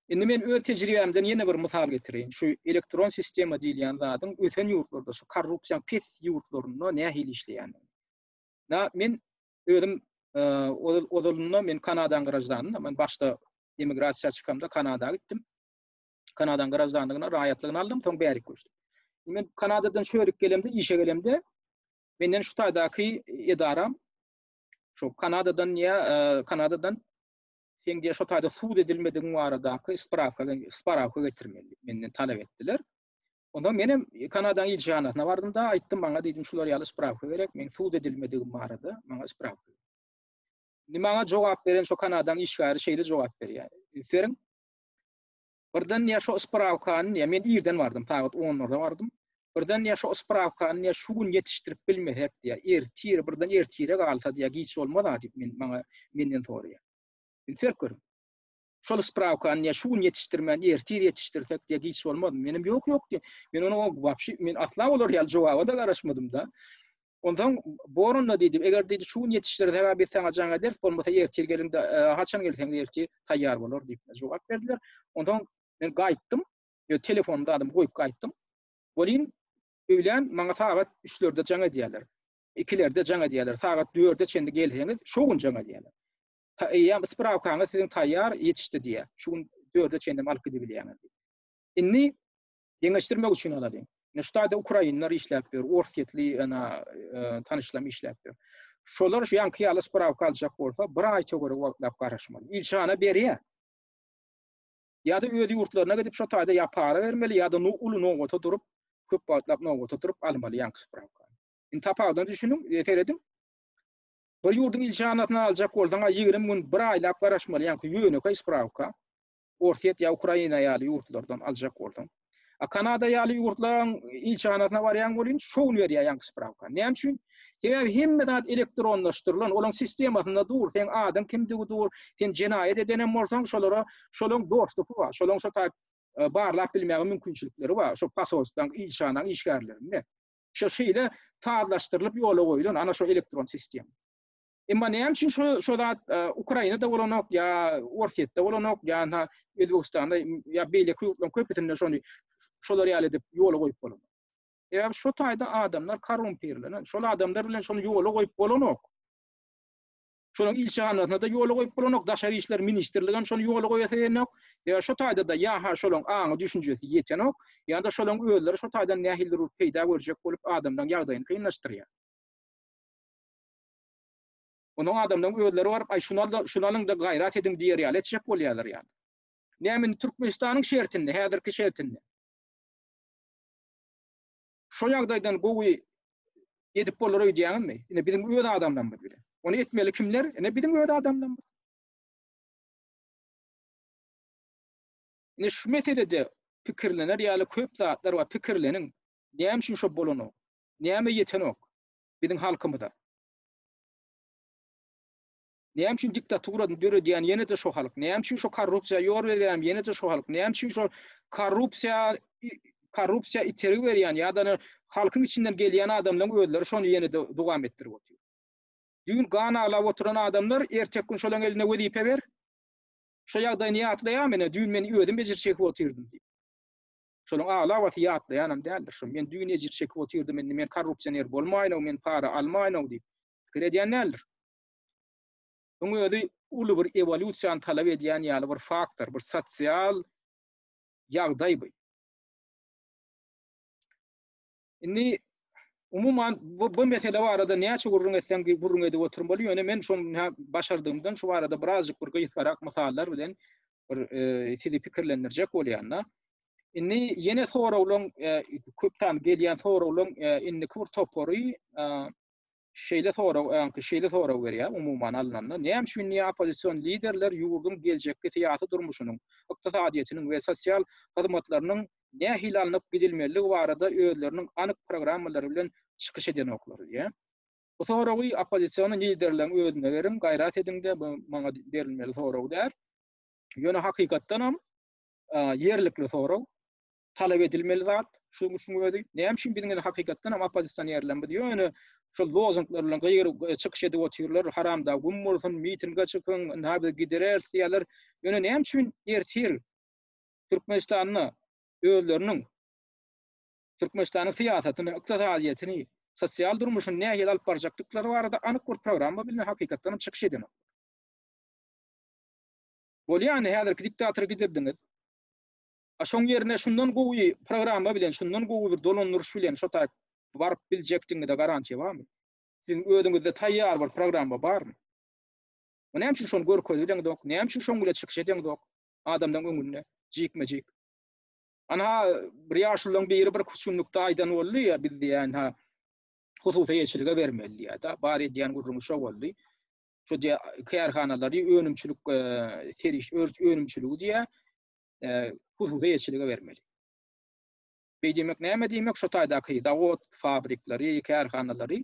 Indi men öz tejribämden ýene bir mysal getireýin. Şu elektron sistema diýilýän zadyň ösen ýurtlarda, şu korrupsiýaň pes ýurtlarynda nähili işleýändigini. Na, men özüm e, ozalynda men Kanadaň graždanyny, men başda emigrasiýa çykamda Kanada gitdim. Kanadaň graždanlygyna, raýatlygyny aldym, soň bärik göçdüm. Men Kanadadan şörik gelemde, işe gelemde, menden şu taýdaky edaram şu Kanadadan ýa e, Kanadadan sen diýe şu taýda sud edilmedigiň baradaky sprawka sprawka getirmeli menden talap etdiler. Ondan menem Kanadaň ilçihanasyna bardym da aýtdym maňa diýdim şular ýaly sprawka gerek, men sud edilmedigim barada maňa sprawka. Indi maňa jogap beren şu Kanadaň işgäri şeýle jogap berýär. Üns beriň. Birden ýa şo sprawkany ýa men irden bardym, sagat onlarda bardym. Birden ýa şo sprawkany ýa şu gün ýetişdirip bilmesek diýýär, ertir, birden ertire galsa diýýär, giç bolmaz-a diýip men maňa menden soraýar. Üns berip görüň. Şol sprawkany diýýär, şu gün ýetişdirmän, ertir ýetişdirsek diýýär, giç bolmazmy? Menem ýok, ýok diýýän. Men onuň wapşe, men asla olar ýaly jogaba-da garaşmadym-da. Onsoň bor onda diýdim. Eger diýdi, şu gün ýetişdirsek, biz saňa jaň ederis, bolmasa ertir geliň-de, haçan gelseňiz ertir taýýar bolar diýip jogap berdiler. Onsoň men gaýtdym. Ýa telefonymy zadym goýup gaýtdym. Welin öýlän maňa sagat üçlerde jaň edýärler. Ikilerde jaň edýärler. Sagat dörde çenli gelseňiz, şo gün jaň edýärler. Eýýäm sprawkaňyz siziň taýýar, ýetişdi diýýär. Şu gün dörde çenli alyp gidibilýäňiz diýip. Indi deňeşdirmek üçin alalyň. Ine şu taýda ukrainler işläp ýör, orsýetli ana e, tanyşlarym işläp ýör. Şolar şu ýaňky ýaly sprawka aljak bolsa, bir aý töweregi wagtlap garaşmaly. Ilçihana berýär. Ýa-da öz ýurtlaryna gidip şo taýda ýa para bermeli, ýa-da uly nobata durup, köp wagtlap nobata durup almaly ýaňky sprawkany. Indi tapawudyna düşüniň, e, serediň. Bir ýurduň ilçihanasyndan aljak bolsaň, 20 gün, bir aýlap garaşmaly, ýaňky ýönekeý sprawka. Orsýet ýa Ukraina ýaly ýurtlardan aljak bolsaň. A Kanada ýaly ýurtlaryň ilçihanasyna barýaň welin, şo gün berýär ýaňky sprawkany. Näme üçin? Sebäbi hemme zat elektronlaşdyrylan, olaryň sistemasynda dur, seň adyň kimdigi dur, sen jenaýat edenem bolsaň, şolara şolaryň dostupy bar, şolaryň şo taýp e, barlap bilmäge mümkinçilikleri bar, şo posolstwaň, ilçihanaň işgärlerinde. Şo şeýle sazlaşdyrylyp ýola goýlan ana şo elektron sistema. Emma näme üçin şo şo zat e, Ukrainada bolanok ýa Orsýetde bolanok ýa ha Özbegistanda ýa beýleki ýurtlaryň köpüsinde şony şolar ýaly edip ýola goýup bolanok. Sebäbi şo taýda adamlar korrumpirlenen. Şol adamlar bilen şony ýola goýup bolanok. Şonuň ilçihanasyna-da ýola goýup bolanok, Daşary işler ministrligem şony ýola goýasy gelenok. Sebäbi şo taýda-da ýa-ha şolaň aňy düşünjesi ýetenok, ýa-da şolaň özleri şo taýdan nähilidir bir peýda görjek bolup adamlaň ýagdaýyny kynlaşdyrýar. Onuň adamlaň özleri baryp, aý şuny al-da, şuny alyň-da gaýrat ediň diýer ýaly etjek bolýarlar ýa-da. Näme indi Türkmenistanyň şertinde, häzirki şertinde Şo ýagdaýdan gowy edip bolar öýdýäňizmi? Ine biziň öz adamlarymyz bilen. Ony etmeli kimler? Ine biziň öz adamlarymyz. Ine şu meselede pikirlener ýaly köp zatlar bar. Pikirleniň. Näme üçin şo bolanok? Näme ýetenok biziň halkymyza? Näme üçin diktaturany döredýän ýene-de şo halk? Näme üçin şo korrupsiýa ýol berýän ýene-de şo halk? Näme üçin şo korrupsiýa korrupsiýa itergi berýän ýa-da halkyň içinden gelýän adamlaryň özleri şony ýene-de dowam etdirip otyr? Düýn gan aglap oturan adamlar ertek gün şolaň eline wezipe ber. Şo ýagdaýyny ýatlaýarmy ine düýn men özüm ejir çekip otyrdym diýip. Şolaň aglabasy ýatlaýanam däldir. Şo men düýn ejir çekip otyrdym indi men korrupsioner bolmaýyn-ow, men para almaýyn-ow diýip pikir edýän däldir. Muň özi uly bir ewolýusiýany talap edýän ýaly bir faktor, bir sosial ýagdaý bu. Indi umuman bu, bu mesele barada näçe gürrüň etseň gürrüň edip oturmaly, ýöne men şoň başardygymdan şu barada birazjyk bir gysgarak mysallar bilen bir e, sizi pikirlendirjek bolýan-da. Indi ýene soraglaryň e, köp sany gelýän soraglaryň e, indiki bir topary e, şeýle sorag, öňki şeýle sorag berýär, umuman alnanda, näme üçin diýýär oppozision liderler ýurduň geljekki syýasy durmuşynyň, ykdysadyýetiniň we sosial hyzmatlarynyň nähili alnyp gidilmelidigi barada özleriniň anyk programmalary bilen çykyş edenoklar diýýär. Bu soragy oppozision liderleriň özüne beriň, gaýrat ediň-de, bu maňa berilmeli sorag däl. Ýöne hakykatdanam ýerlikli sorag. talap edilmeli zat şu şuň özi. Näme üçin biziň indi hakykatdan hem oppozisionerlerimiz ýöne şol lozunglar bilen gygyryp e, çykyş edip otyrlar, haramda güm bolsun, mitinge çykyň, ynha biz gidereris diýýärler. Ýöne näme üçin ertir Türkmenistanda özleriniň Türkmenistanyň syýasatyny, ykdysadyýetini, sosial durmuşyny nähili alyp barjakdyklary barada anyk bir programma bilen hakykatdan hem çykyş edenok. Bolýany häzirki diktatory gidirdiňiz. A şoň ýerine şundan gowy programma bilen, şundan gowy bir dolandyryş bilen şo taýyp baryp biljekdigiňize garantiýa barmy? Siziň özüňizde taýýar bir programma barmy? O näme üçin şony görkezileňzok? Näme üçin şoň bilen çykyş edeňzok adamlaryň öňünde jikme-jik? Anha bir ýaşulularyň biri bir küçünlikde aýdan boldy ýa biz diýen ha hususy eýeçilige bermeli diýýär-de. Bar edýän gürrüňi şo boldy. Şo diýä kärhanalary önümçilik seriş önümçiligi diýä hususy eýeçilige bermeli. Beý diýmek näme diýmek? Şo taýdaky zawod, fabrikleri, kärhanalary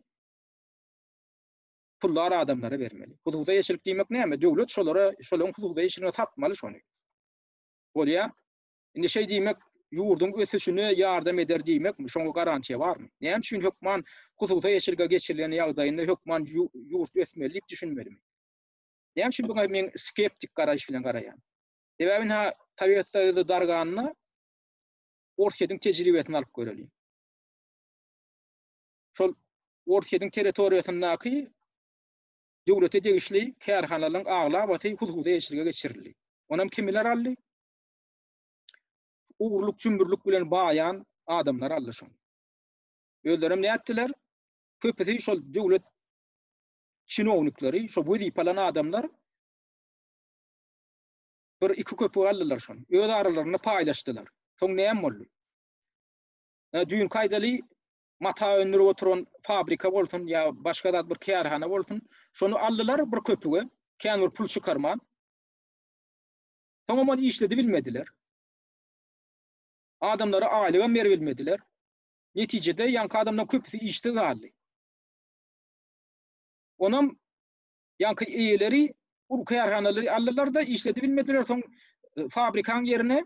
pullar adamlara bermeli. Hususy eýeçilik diýmek näme? Döwlet şolara, şolaryň hususy eýeçiligine satmaly şony. Bolýar. Indi şeý diýmek ýurduň ösüşine ýardam eder diýmekmi? Şoňa garantiýa barmy? Näme üçin hökman hususy eýeçilige geçirilen ýagdaýynda hökman ýurt ösmeli diýip düşünmelimi? Näme üçin buňa men skeptik garaýyş bilen garaýan? Sebäbi ynha Sowet Soýuzy darganda Orsýetiň tejribesini alyp göreliň. Şol Orsýetiň territoriýasyndaky döwlete degişli kärhanalaryň aglabasy hususy eýeçilige geçirildi. Onam kimler aldy? Ogurlyk-jümmürlik bilen baýan adamlar aldy şony. Özlerem nätdiler? Köpüsi şol döwlet çinownikleri, şo wezipe alan adamlar bir iki köpük aldylar şony. Öz aralarynda paýlaşdylar. Soň näme boldy? Düýnki aýdaly mata öndürip oturan fabrika bolsun ýa başga zat bir kärhana bolsun, şony aldylar bir köpüge, kän bir pul çykarman. Soňam ony işledi bilmediler. Adamlara aýlygam berip bilmediler. Netijede ýaňky adamlaryň köpüsi işsiz galdy. Onam ýaňky eýeleri uly kärhanalary aldylar-da işledi bilmediler. Soň e, fabrikaň ýerine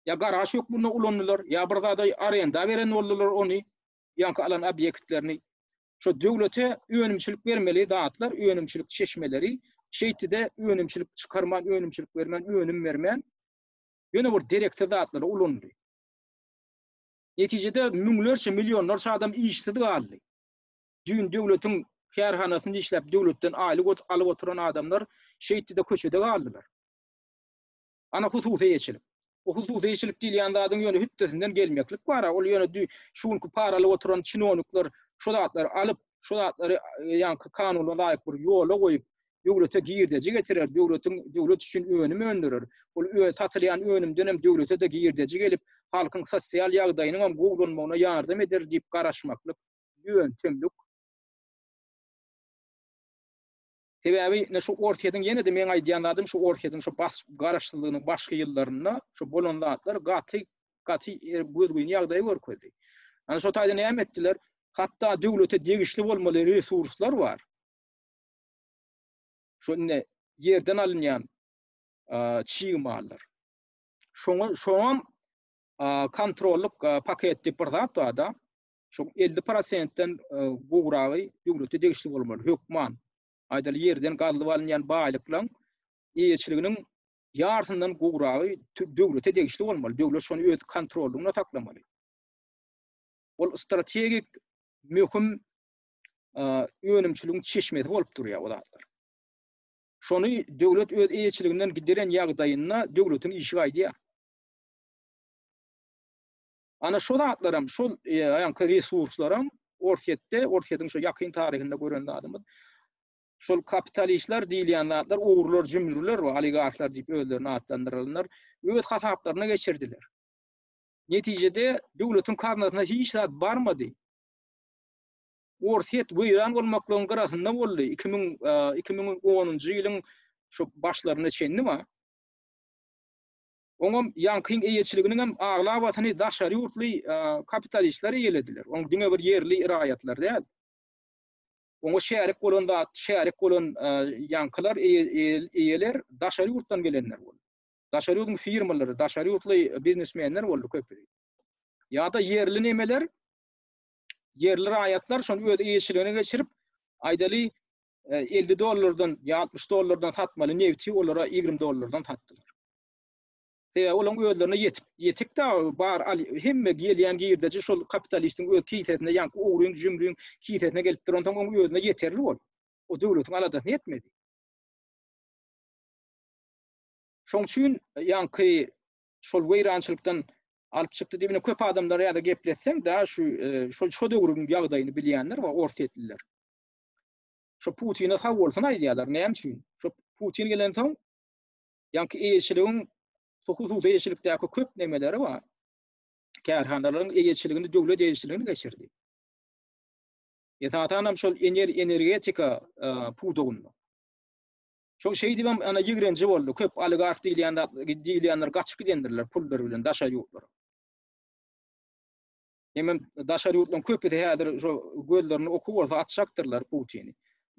ýa garaž hökmünde ulandylar, ýa bir zada arenda beren boldular ony, ýaňky alan obýektlerini. Şo döwlete önümçilik bermeli zatlar, önümçilik çeşmeleri şeýtdi-de önümçilik çykarman, önümçilik bermän, önüm bermän, ýöne bir dereksiz zatlara ulandy. Netijede müňlerçe, millionlarça adam işsiz galdy. Düýn döwletiň kärhanasynda işläp, döwletden aýlyk alyp oturan adamlar şeýtdi-de köçede galdylar. Ana hususy eýeçilik. O hususy eýeçilik diýilýän zadyň ýöne hütdesinden gelmeklik bar-a, ol ýöne şu günki para alyp oturan çinownikler şo zatlary alyp, şo zatlary ýaňky kanuna laýyk bir ýola goýup, döwlete girdeji getirer, döwletiň döwlet üçin önüm öndürer. Ol satylýan önümden hem döwlete-de girdeji gelip, halkyň sosial ýagdaýynyň hem gowulanmagyna ýardam eder diýip garaşmaklyk ýöntemlik. Sebäbi ine şu Orsýetiň ýene-de meň aýdýan zadym şu Orsýetiň şu bas garaşsyzlygynyň başky ýyllarynda şu bolan zatlar gaty gaty e, gözgyny ýagdaýy görkezdi. Ana şo taýda näme etdiler? Hatda döwlete degişli bolmaly resurslar bar. Şu indi ýerden alynýan çig mallar. Şoňa şoňam kontrollyk paket diýip bir zat bar-da. Şoň 50 prosentden gowragy döwlete degişli bolmaly, hökman. Aýdaly, ýerden gazylyp alynýan baýlyklaryň eýeçiliginiň ýarsyndan gowragy döwlete degişli bolmaly. Döwlet şony öz kontrollygynda saklamaly. Ol strategik möhüm önümçiligiň çeşmesi bolup durýar o zatlar. Şony döwlet öz eýeçiliginden gideren ýagdaýynda döwletiň işi gaýdýar. Ana şo zatlaram, şol ýaňky resurslaram Orsýetde, Orsýetiň şo ýakyn taryhynda gören zadymyz, şol kapitalistler diýilýän zatlar, ogrular, jümrüler we oligarhlar diýip özlerini atlandyranlar öz hasaplaryna geçirdiler. Netijede döwletiň gaznasyna hiç zat barmady. Orsýet weýran bolmaklygyň gyrasynda boldy. 2000 2010-njy ýylyň şu başlaryna çenli bar. Oňam ýaňkyň eýeçiliginiňem aglabasyny daşary ýurtly kapitalistler eýelediler. Oň diňe bir ýerli raýatlar däl. Oňa şärik bolan zat, şärik bolan ýaňkylar eýeler daşary ýurtdan gelenler boldy. Daşary ýurduň firmalary, daşary ýurtly biznesmenler boldy köpüsi. Ýa-da ýerli nemeler, ýerli raýatlar şony öz eýeçiligine geçirip, aýdaly 50 dollardan ýa 60 dollardan satmaly nebti olara 20 dollardan satdylar. Sebäbi olaryň özlerine ýetip, ýetik da bar al, hemme gelýän girdeji şol kapitalistiň öz kisesine, ýaňky ogryň, jümrüň kisesine gelip duransoň oň özüne ýeterli bol. O döwletiň aladasyny etmedi. Şoň üçin ýaňky şol weýrançylykdan alyp çykdy diýip köp adamlar ýa-da gepletseň da şu e, şol şo döwrüň ýagdaýyny bilýänler we orsýetliler. Şo Putine sag bolsun aýdýarlar. Näme üçin? Şo Putin gelensoň ýaňky eýeçiligiň hususy eýeçilikdäki köp nemeleri bar. Kärhanalaryň eýeçiligini döwlet eýeçiligine geçirdi. Esasan hem şol ener energetika e, pudagynda. Şol şeýdip hem ana ýigrenji boldy. Köp oligarh diýilýän diýilýänler gaçyp gidendirler pullar bilen daşary ýurtlara. Hemem daşary ýurtlaryň köpüsi häzir şo gözlerini oky bolsa açjakdyrlar Putini.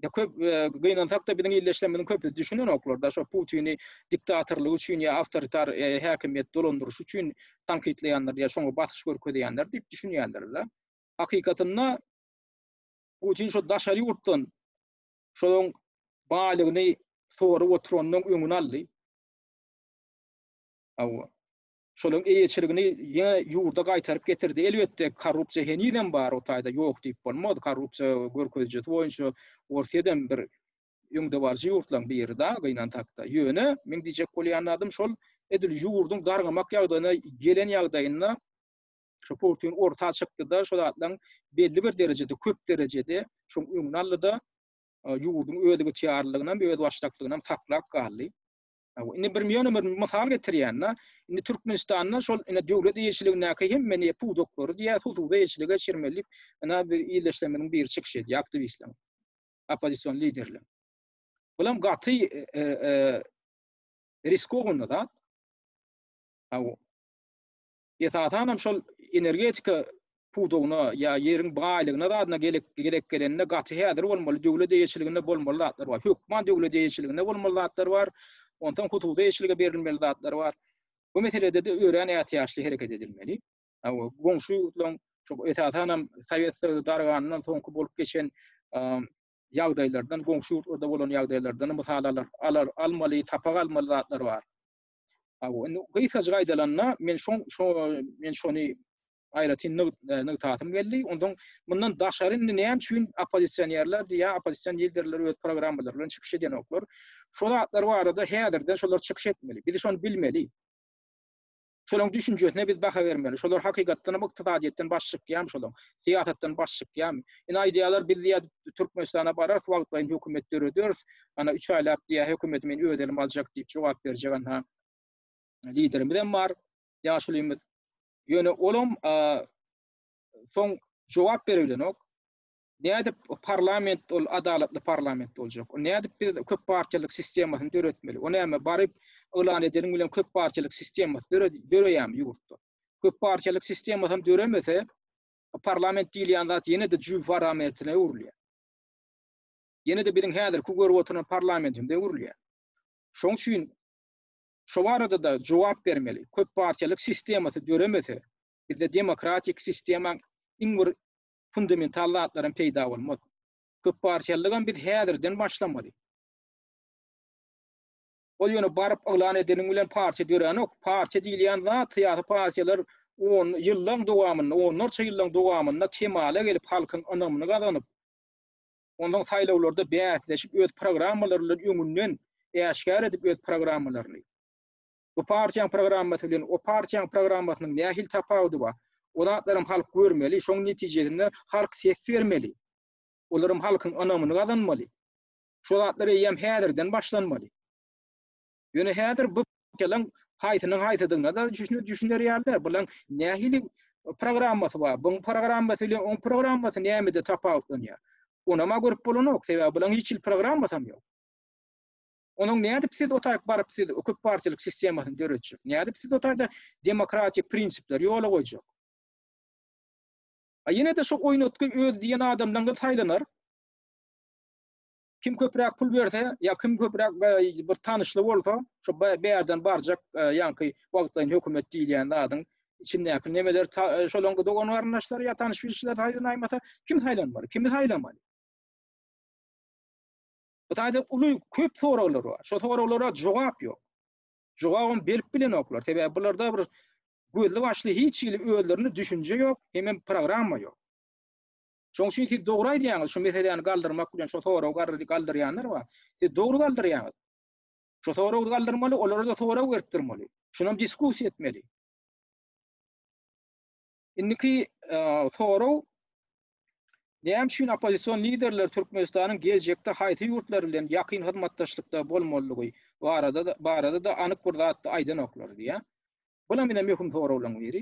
De köp e, gynansak da biziň ildeşlerimiziň köpüsi düşünenoklar da şo Putini diktatorlygy üçin ýa awtoritar e, häkimiýet dolandyryşy üçin tankytlaýanlar ýa şoňa basyş görkezýänler diýip düşünýärler-de. Hakykatynda Putin şo daşary ýurtdan şolaryň baýlygyny sorup oturanyň öňüni aldy. Hawa. Şolaryň eýeçiligini ýene ýurda gaýtaryp getirdi. Elbetde, korrupsiýa henizem bar, o taýda ýok diýip bolmaz. Korrupsiýa görkezijisi boýunça Orsýet hem bir öňdebaryjy ýurtlaryň biri da, gynansak-da. Ýöne, meň diýjek bolýan zadym şol, edil ýurduň dargamak ýagdaýyna gelen ýagdaýynda şu Putin orta çykdy-da, şol zatlaryň belli bir derejede, köp derejede şoň öňüni aldy-da, ýurduň özygtyýarlylygynam, özbaşdaklygynam saklap galdy. Indi bir ýöne bir mysal getirýän-de, indi Türkmenistanda şol ine döwlet eýeçiligindäki hemme ne pudaklary diýýär, hususy eýeçilige geçirmeli diýip, ine bir ildeşlerimiziň biri çykyş edýär, aktiwistler, oppozision liderler. Bulam gaty e, e, e riskowny zat. Esasan hem şol energetika pudagyna ýa ýeriň baýlygyna zadyna gelek gezek gelende gaty häzir bolmaly, döwlet eýeçiliginde bolmaly zatlar bar. Hökman döwlet eýeçiliginde bolmaly zatlar bar. Onsoň hususy eýeçilige berilmeli zatlar bar. Bu meselede-de örän ätiýaçly hereket edilmeli. Goňşy ýurtlaryň şu esasan hem Sowet Soýuzy darganyndan soňky bolup geçen ýagdaýlardan, goňşy ýurtlarda bolan ýagdaýlardan mysal alar, alar, almaly, sapak almaly zatlar bar. Hawa, indi gysgajyk aýdylanda, men şo şo men şony aýratyn e, nygtasym geldi. Onsoň mundan daşary indi näme üçin oppozisionerler diýýär, oppozision liderler öz programmalary bilen çykyş edenoklar. Şo zatlar barada häzirden şolar çykyş etmeli. Biz şony bilmeli. Şolaryň düşünjesine biz baha bermeli. Şolar hakykatdan hem ykdysadyýetden baş çykýarmy şolaryň? Syýasatdan baş çykýarmy? Indi aýdýarlar, biz diýýär Türkmenistana bararys, wagtlaýyn hökümet dörederis. Ana 3 aýlap diýýär, hökümeti men öz elime aljak diýip jogap berjek ana liderimiz hem bar, ýaşulymyz. Ýöne olam soň jogap beribilenok. Nädip parlament ol adalatly parlament boljak? O nädip biz köp partiýalyk sistemasyny döretmeli? O näme baryp yglan edeniň bilen köp partiýalyk sistemasy döreýärmi ýurtda? Köp partiýalyk sistemasy hem döremese, parlament diýilýän zat ýene-de jübi parametrine öwrülýär. Ýene-de biziň häzirki görüp oturan parlamentimize öwrülýär. Şoň üçin şo barada-da jogap bermeli. Köp partiýalyk sistemasy döremese, bizde demokratik sistemaň iň bir fundamental zatlaram peýda bolmaz. Köp partiýalylygam biz häzirden başlamaly. Ol ýöne baryp yglan edeniň bilen partiýa döränok. Partiýa diýilýän zat syýasy partiýalar on ýyllaň dowamynda, onlarça ýyllaň dowamynda kemala gelip, halkyň ynamyny gazanyp, onsoň saýlawlarda bäsleşip öz programmalary bilen öňünden äşgär edip öz programmalaryny. Bu partiýaň programmasy bilen o partiýaň programmasynyň nähili tapawudy bar? O zatlaram halk görmeli, şoň netijesinde halk ses bermeli. Olaram halkyň ynamyny gazanmaly. Şo zatlar eýýäm häzirden başlanmaly. Ýöne häzir bu partiýalaň haýsynyň haýsydygyna da düşüner ýaly däl. Bulaň nähili programmasy bar? Buň programmasy bilen oň programmasy nämede tapawutlanýar? Onam-a görüp bolanok, sebäbi bulaň hiç hili programmasam ýok. Onuň nädip siz o taýyk baryp siz köp partiýalyk sistemasyny döretjek? Nädip siz o taýda demokratik prinsipleri ýola goýjak? A ýene-de şu oýnatgy öz diýen adamlaryňyz saýlanar. Kim köpräk pul berse, ýa kim köpräk e, bir tanyşly bolsa, şu bärden barjak e, ýaňky wagtlaýyn hökümet diýilýän zadyň içindäki nemeler e, şolaň dogan garyndaşlary ýa tanyş bilişler saýlanaýmasa, kim saýlanmaly? Kimi saýlamaly? Bu taýda uly köp soraglar bar. Şo soraglara jogap ýok. Jogabam berip bilenoklar. Sebäbi bularda bir gözli başly hiç hili özlerinde düşünje ýok, hemem programma ýok. Şoň üçin siz dogry aýdýaňyz, şu meseläni galdyrmak bilen şo soragy galdyrýanlar bar. Siz dogry galdyrýaňyz. Şo soragy galdyrmaly, olara-da sorag berip durmaly. Şunam diskussiýa etmeli. Indiki sorag Näme üçin oppozision liderler Türkmenistanyň geljekde haýsy ýurtlar bilen ýakyn hyzmatdaşlykda bolmalydygy barada barada-da anyk bir zat aýdanoklar diýýär. Bulam ine möhüm soraglaryň biri.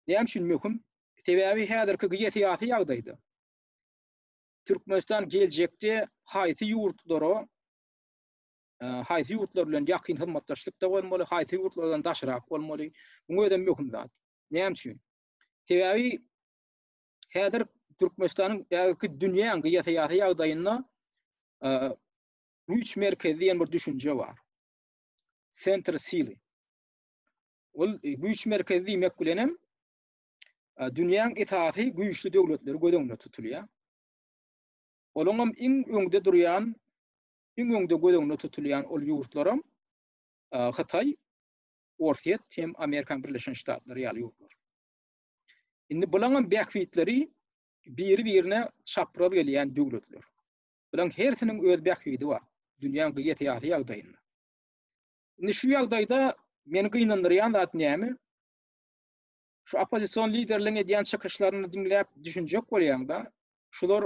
Näme üçin möhüm? Sebäbi häzirki geosyýasy ýagdaýda Türkmenistan geljekde haýsy ýurtlara haýsy ýurtlar bilen ýakyn hyzmatdaşlykda bolmaly, haýsy ýurtlardan daşrak bolmaly. Muň özem möhüm zat. Näme üçin? Sebäbi häzir Türkmenistanyň häzirki dünýäň geosyýasy ýagdaýynda güýç merkezi diýen bir düşünje bar. Sentr sili. Ol güýç merkezi diýmek bilen hem dünýäň esasy güýçli döwletleri göz öňünde tutulýar. Olaryň iň öňde durýan, iň öňde göz öňünde tutulýan ol ýurtlaram Hytaý, Orsýet hem Amerikan Birleşen Ştatlary ýaly ýurtlar. Indi bularyň bähbitleri biri-birine çapraz gelýän döwletler. Bularyň hersiniň öz bähbidi bar dünýäň geosyýasy ýagdaýynda. Indi şu ýagdaýda meni gynandyrýan zat näme? Şu oppozision liderleriň edýän çykyşlaryny diňläp düşünjek bolýaň-da, şular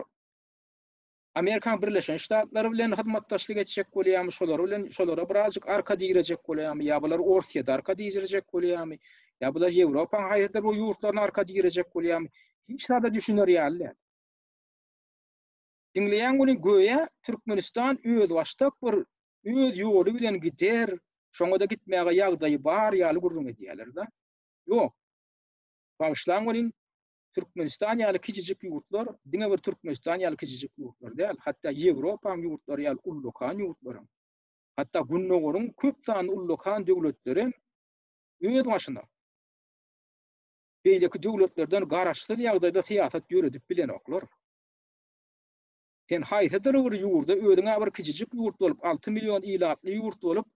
Amerikan Birleşen Ştatlary bilen hyzmatdaşlyk etjek bolýarmy, şolar bilen şolara birazjyk arka direjek bolýarmy, ýa bular Orsýete arka direjek bolýarmy, ýa bular Ýewropanyň haýsydyr bir ýurtlaryna arka direjek bolýarmy? Hiç zada düşüner ýaly däl. Diňleýän welin göýä Türkmenistan özbaşdak bir öz ýoly bilen gider, şoňa-da gitmäge ýagdaýy bar ýaly gürrüň edýärler-de. Ýok. Bagyşlaň welin, Türkmenistan ýaly kiçijik ýurtlar diňe bir Türkmenistan ýaly kiçijik ýurtlar däl, hatda Ýewropanyň ýurtlary ýaly ullakan ýurtlaram, hatda Gündogaryň köp sanly ullakan döwletlerem öz başyna beýleki döwletlerden garaşsyz ýagdaýda syýasat ýöredip bilenoklar. Sen haýsydyr bir ýurda özüň-ä bir kiçijik ýurt bolup, 6 million ilatly ýurt bolup,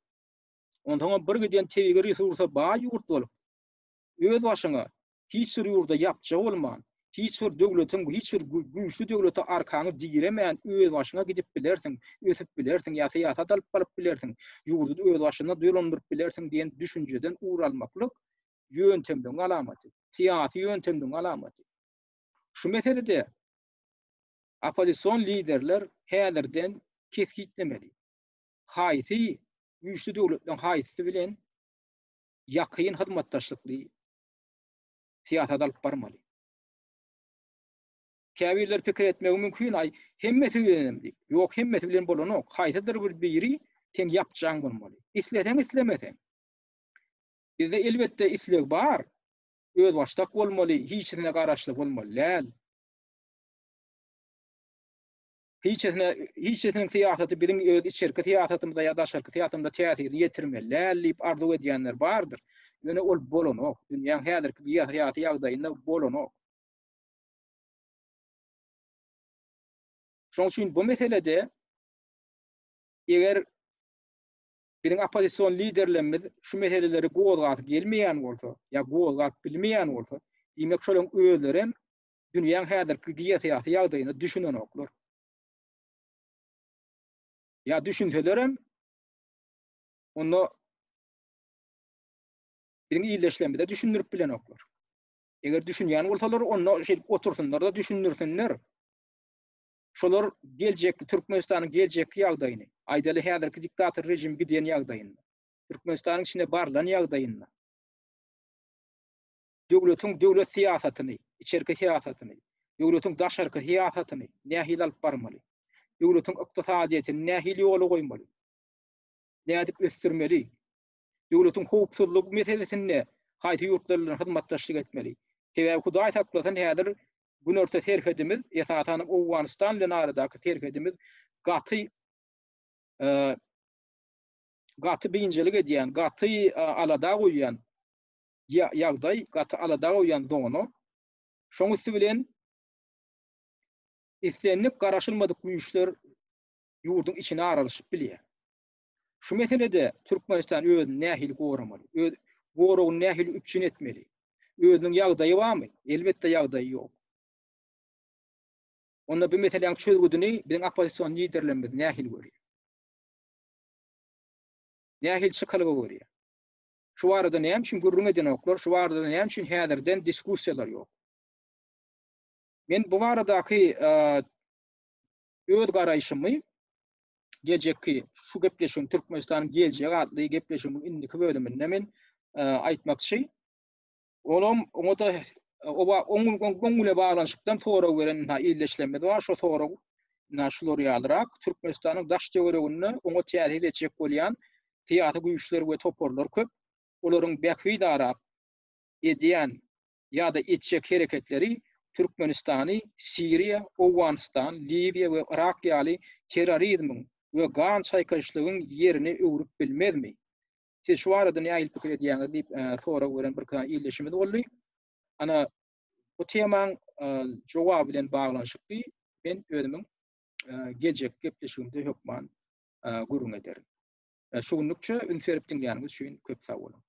onsoňam bir giden tebigy resursa baý ýurt bolup, öz başyňa hiç bir ýurda ýapja bolman, hiç bir döwletiň, hiç bir güýçli döwlete arkaňy diremän öz başyňa gidip bilersiň, ösüp bilersiň ýa syýasat alyp baryp bilersiň, ýurdy öz başyna dolandyryp bilersiň diýen düşünjeden ugur almaklyk ýöntemligiň alamaty, syýasy ýöntemligiň alamaty. Şu meselede oppozision liderler häzirden kesgitlemeli. Haýsy güýçli döwletleriň haýsysy bilen ýakyn hyzmatdaşlykly syýasat alyp barmaly. Käbirleri pikir etmegi mümkin, aý, hemmesi bilenem diýip. Ýok, hemmesi bilen bolanok. Haýsydyr bir biri seň ýapjaň bolmaly. Isleseň, islemeseň. Bizde elbetde isleg bar. Özbaşdak bolmaly, hiçisine garaşly bolmaly däl. Hiçisine, hiçisiniň syýasaty biziň öz içerki syýasatymyza ýa daşarky syýasatymyza täsirini ýetirmeli däl diýip arzuw edýänler bardyr. Ýöne ol bolanok. Dünýäň häzirki geosyýasy ýagdaýynda bolanok. Şonuň üçin bu meselede eger biziň oppozision liderlerimiz şu meseleleri gozgasy gelmeýän bolsa ýa gozgap bilmeýän bolsa, diýmek şolaryň özlerem dünýäň häzirki geosyýasy ýagdaýyna düşünenoklar. Ýa düşünselerem, onda biziň ildeşlerimize düşündirip bilenoklar. Eger düşünýän bolsalar, onda şeýdip otursynlar-da düşündirsinler. Şolar geljekki Türkmenistanyň geljekki ýagdaýyny, aýdaly häzirki diktator režim giden ýagdaýynda, Türkmenistanyň içine barlan ýagdaýynda, döwletiň döwlet syýasatyny, içerki syýasatyny, döwletiň daşarky syýasatyny nähili alyp barmaly? Döwletiň ykdysadyýetini nähili ýola goýmaly? Nädip ösdürmeli? Döwletiň howpsuzlygy meselesinde haýsy ýurtlar bilen hyzmatdaşlyk etmeli? Sebäbi Hudaý saklasyn häzir günorta serhedimiz, esasan hem Owganystan bilen aradaky serhedimiz gaty gaty biynjalyk edýän, gaty alada goýýan ýagdaý, gaty alada goýýan zona. Şoň üsti bilen islendik garaşylmadyk güýçler ýurduň içine aralaşyp bilýär. Şu meselede Türkmenistan özüni nähili goramaly? Öz goragyny nähili üpjün etmeli? Özüniň ýagdaýy barmy? Elbetde ýagdaýy ýok. Onda bu meseläň çözgüdini biziň oppozision liderlerimiz nähili görýär? Nähili çykalga görýär? Şu barada näme üçin gürrüň edenoklar? Şu barada näme üçin häzirden diskussiýalar ýok? Men bu baradaky öz garaýşymy geljekki şu gepleşigiň Türkmenistanyň geljegi atly gepleşigimiň indiki bölüminde men aýtmakçy. Olam oňa-da oba oň oň bilen baglanyşykdan sorag beren ha ildeşlerimiz bar. Şo sorag na şular ýalyrak Türkmenistanyň daş töwereginde oňa täsir etjek bolýan syýasy güýçler we toparlar köp. Olaryň bähbit arap edýän ýa-da etjek hereketleri. Türkmenistany Siriýa, Owganystan, Liwiýa we Yrak ýaly terrorizmiň we gan çaýkaýyşlygyň ýerine öwrüp bilmezmi? Siz şu barada nähili pikir edýäňiz diýip sorag beren bir ildeşimiz boldy. Ana bu temaň jogaby bilen baglanyşykly men özümiň geljekki gepleşigimde hökman gürrüň ederin. Şu günlükçe üns berip diňläniňiz üçin köp sag boluň.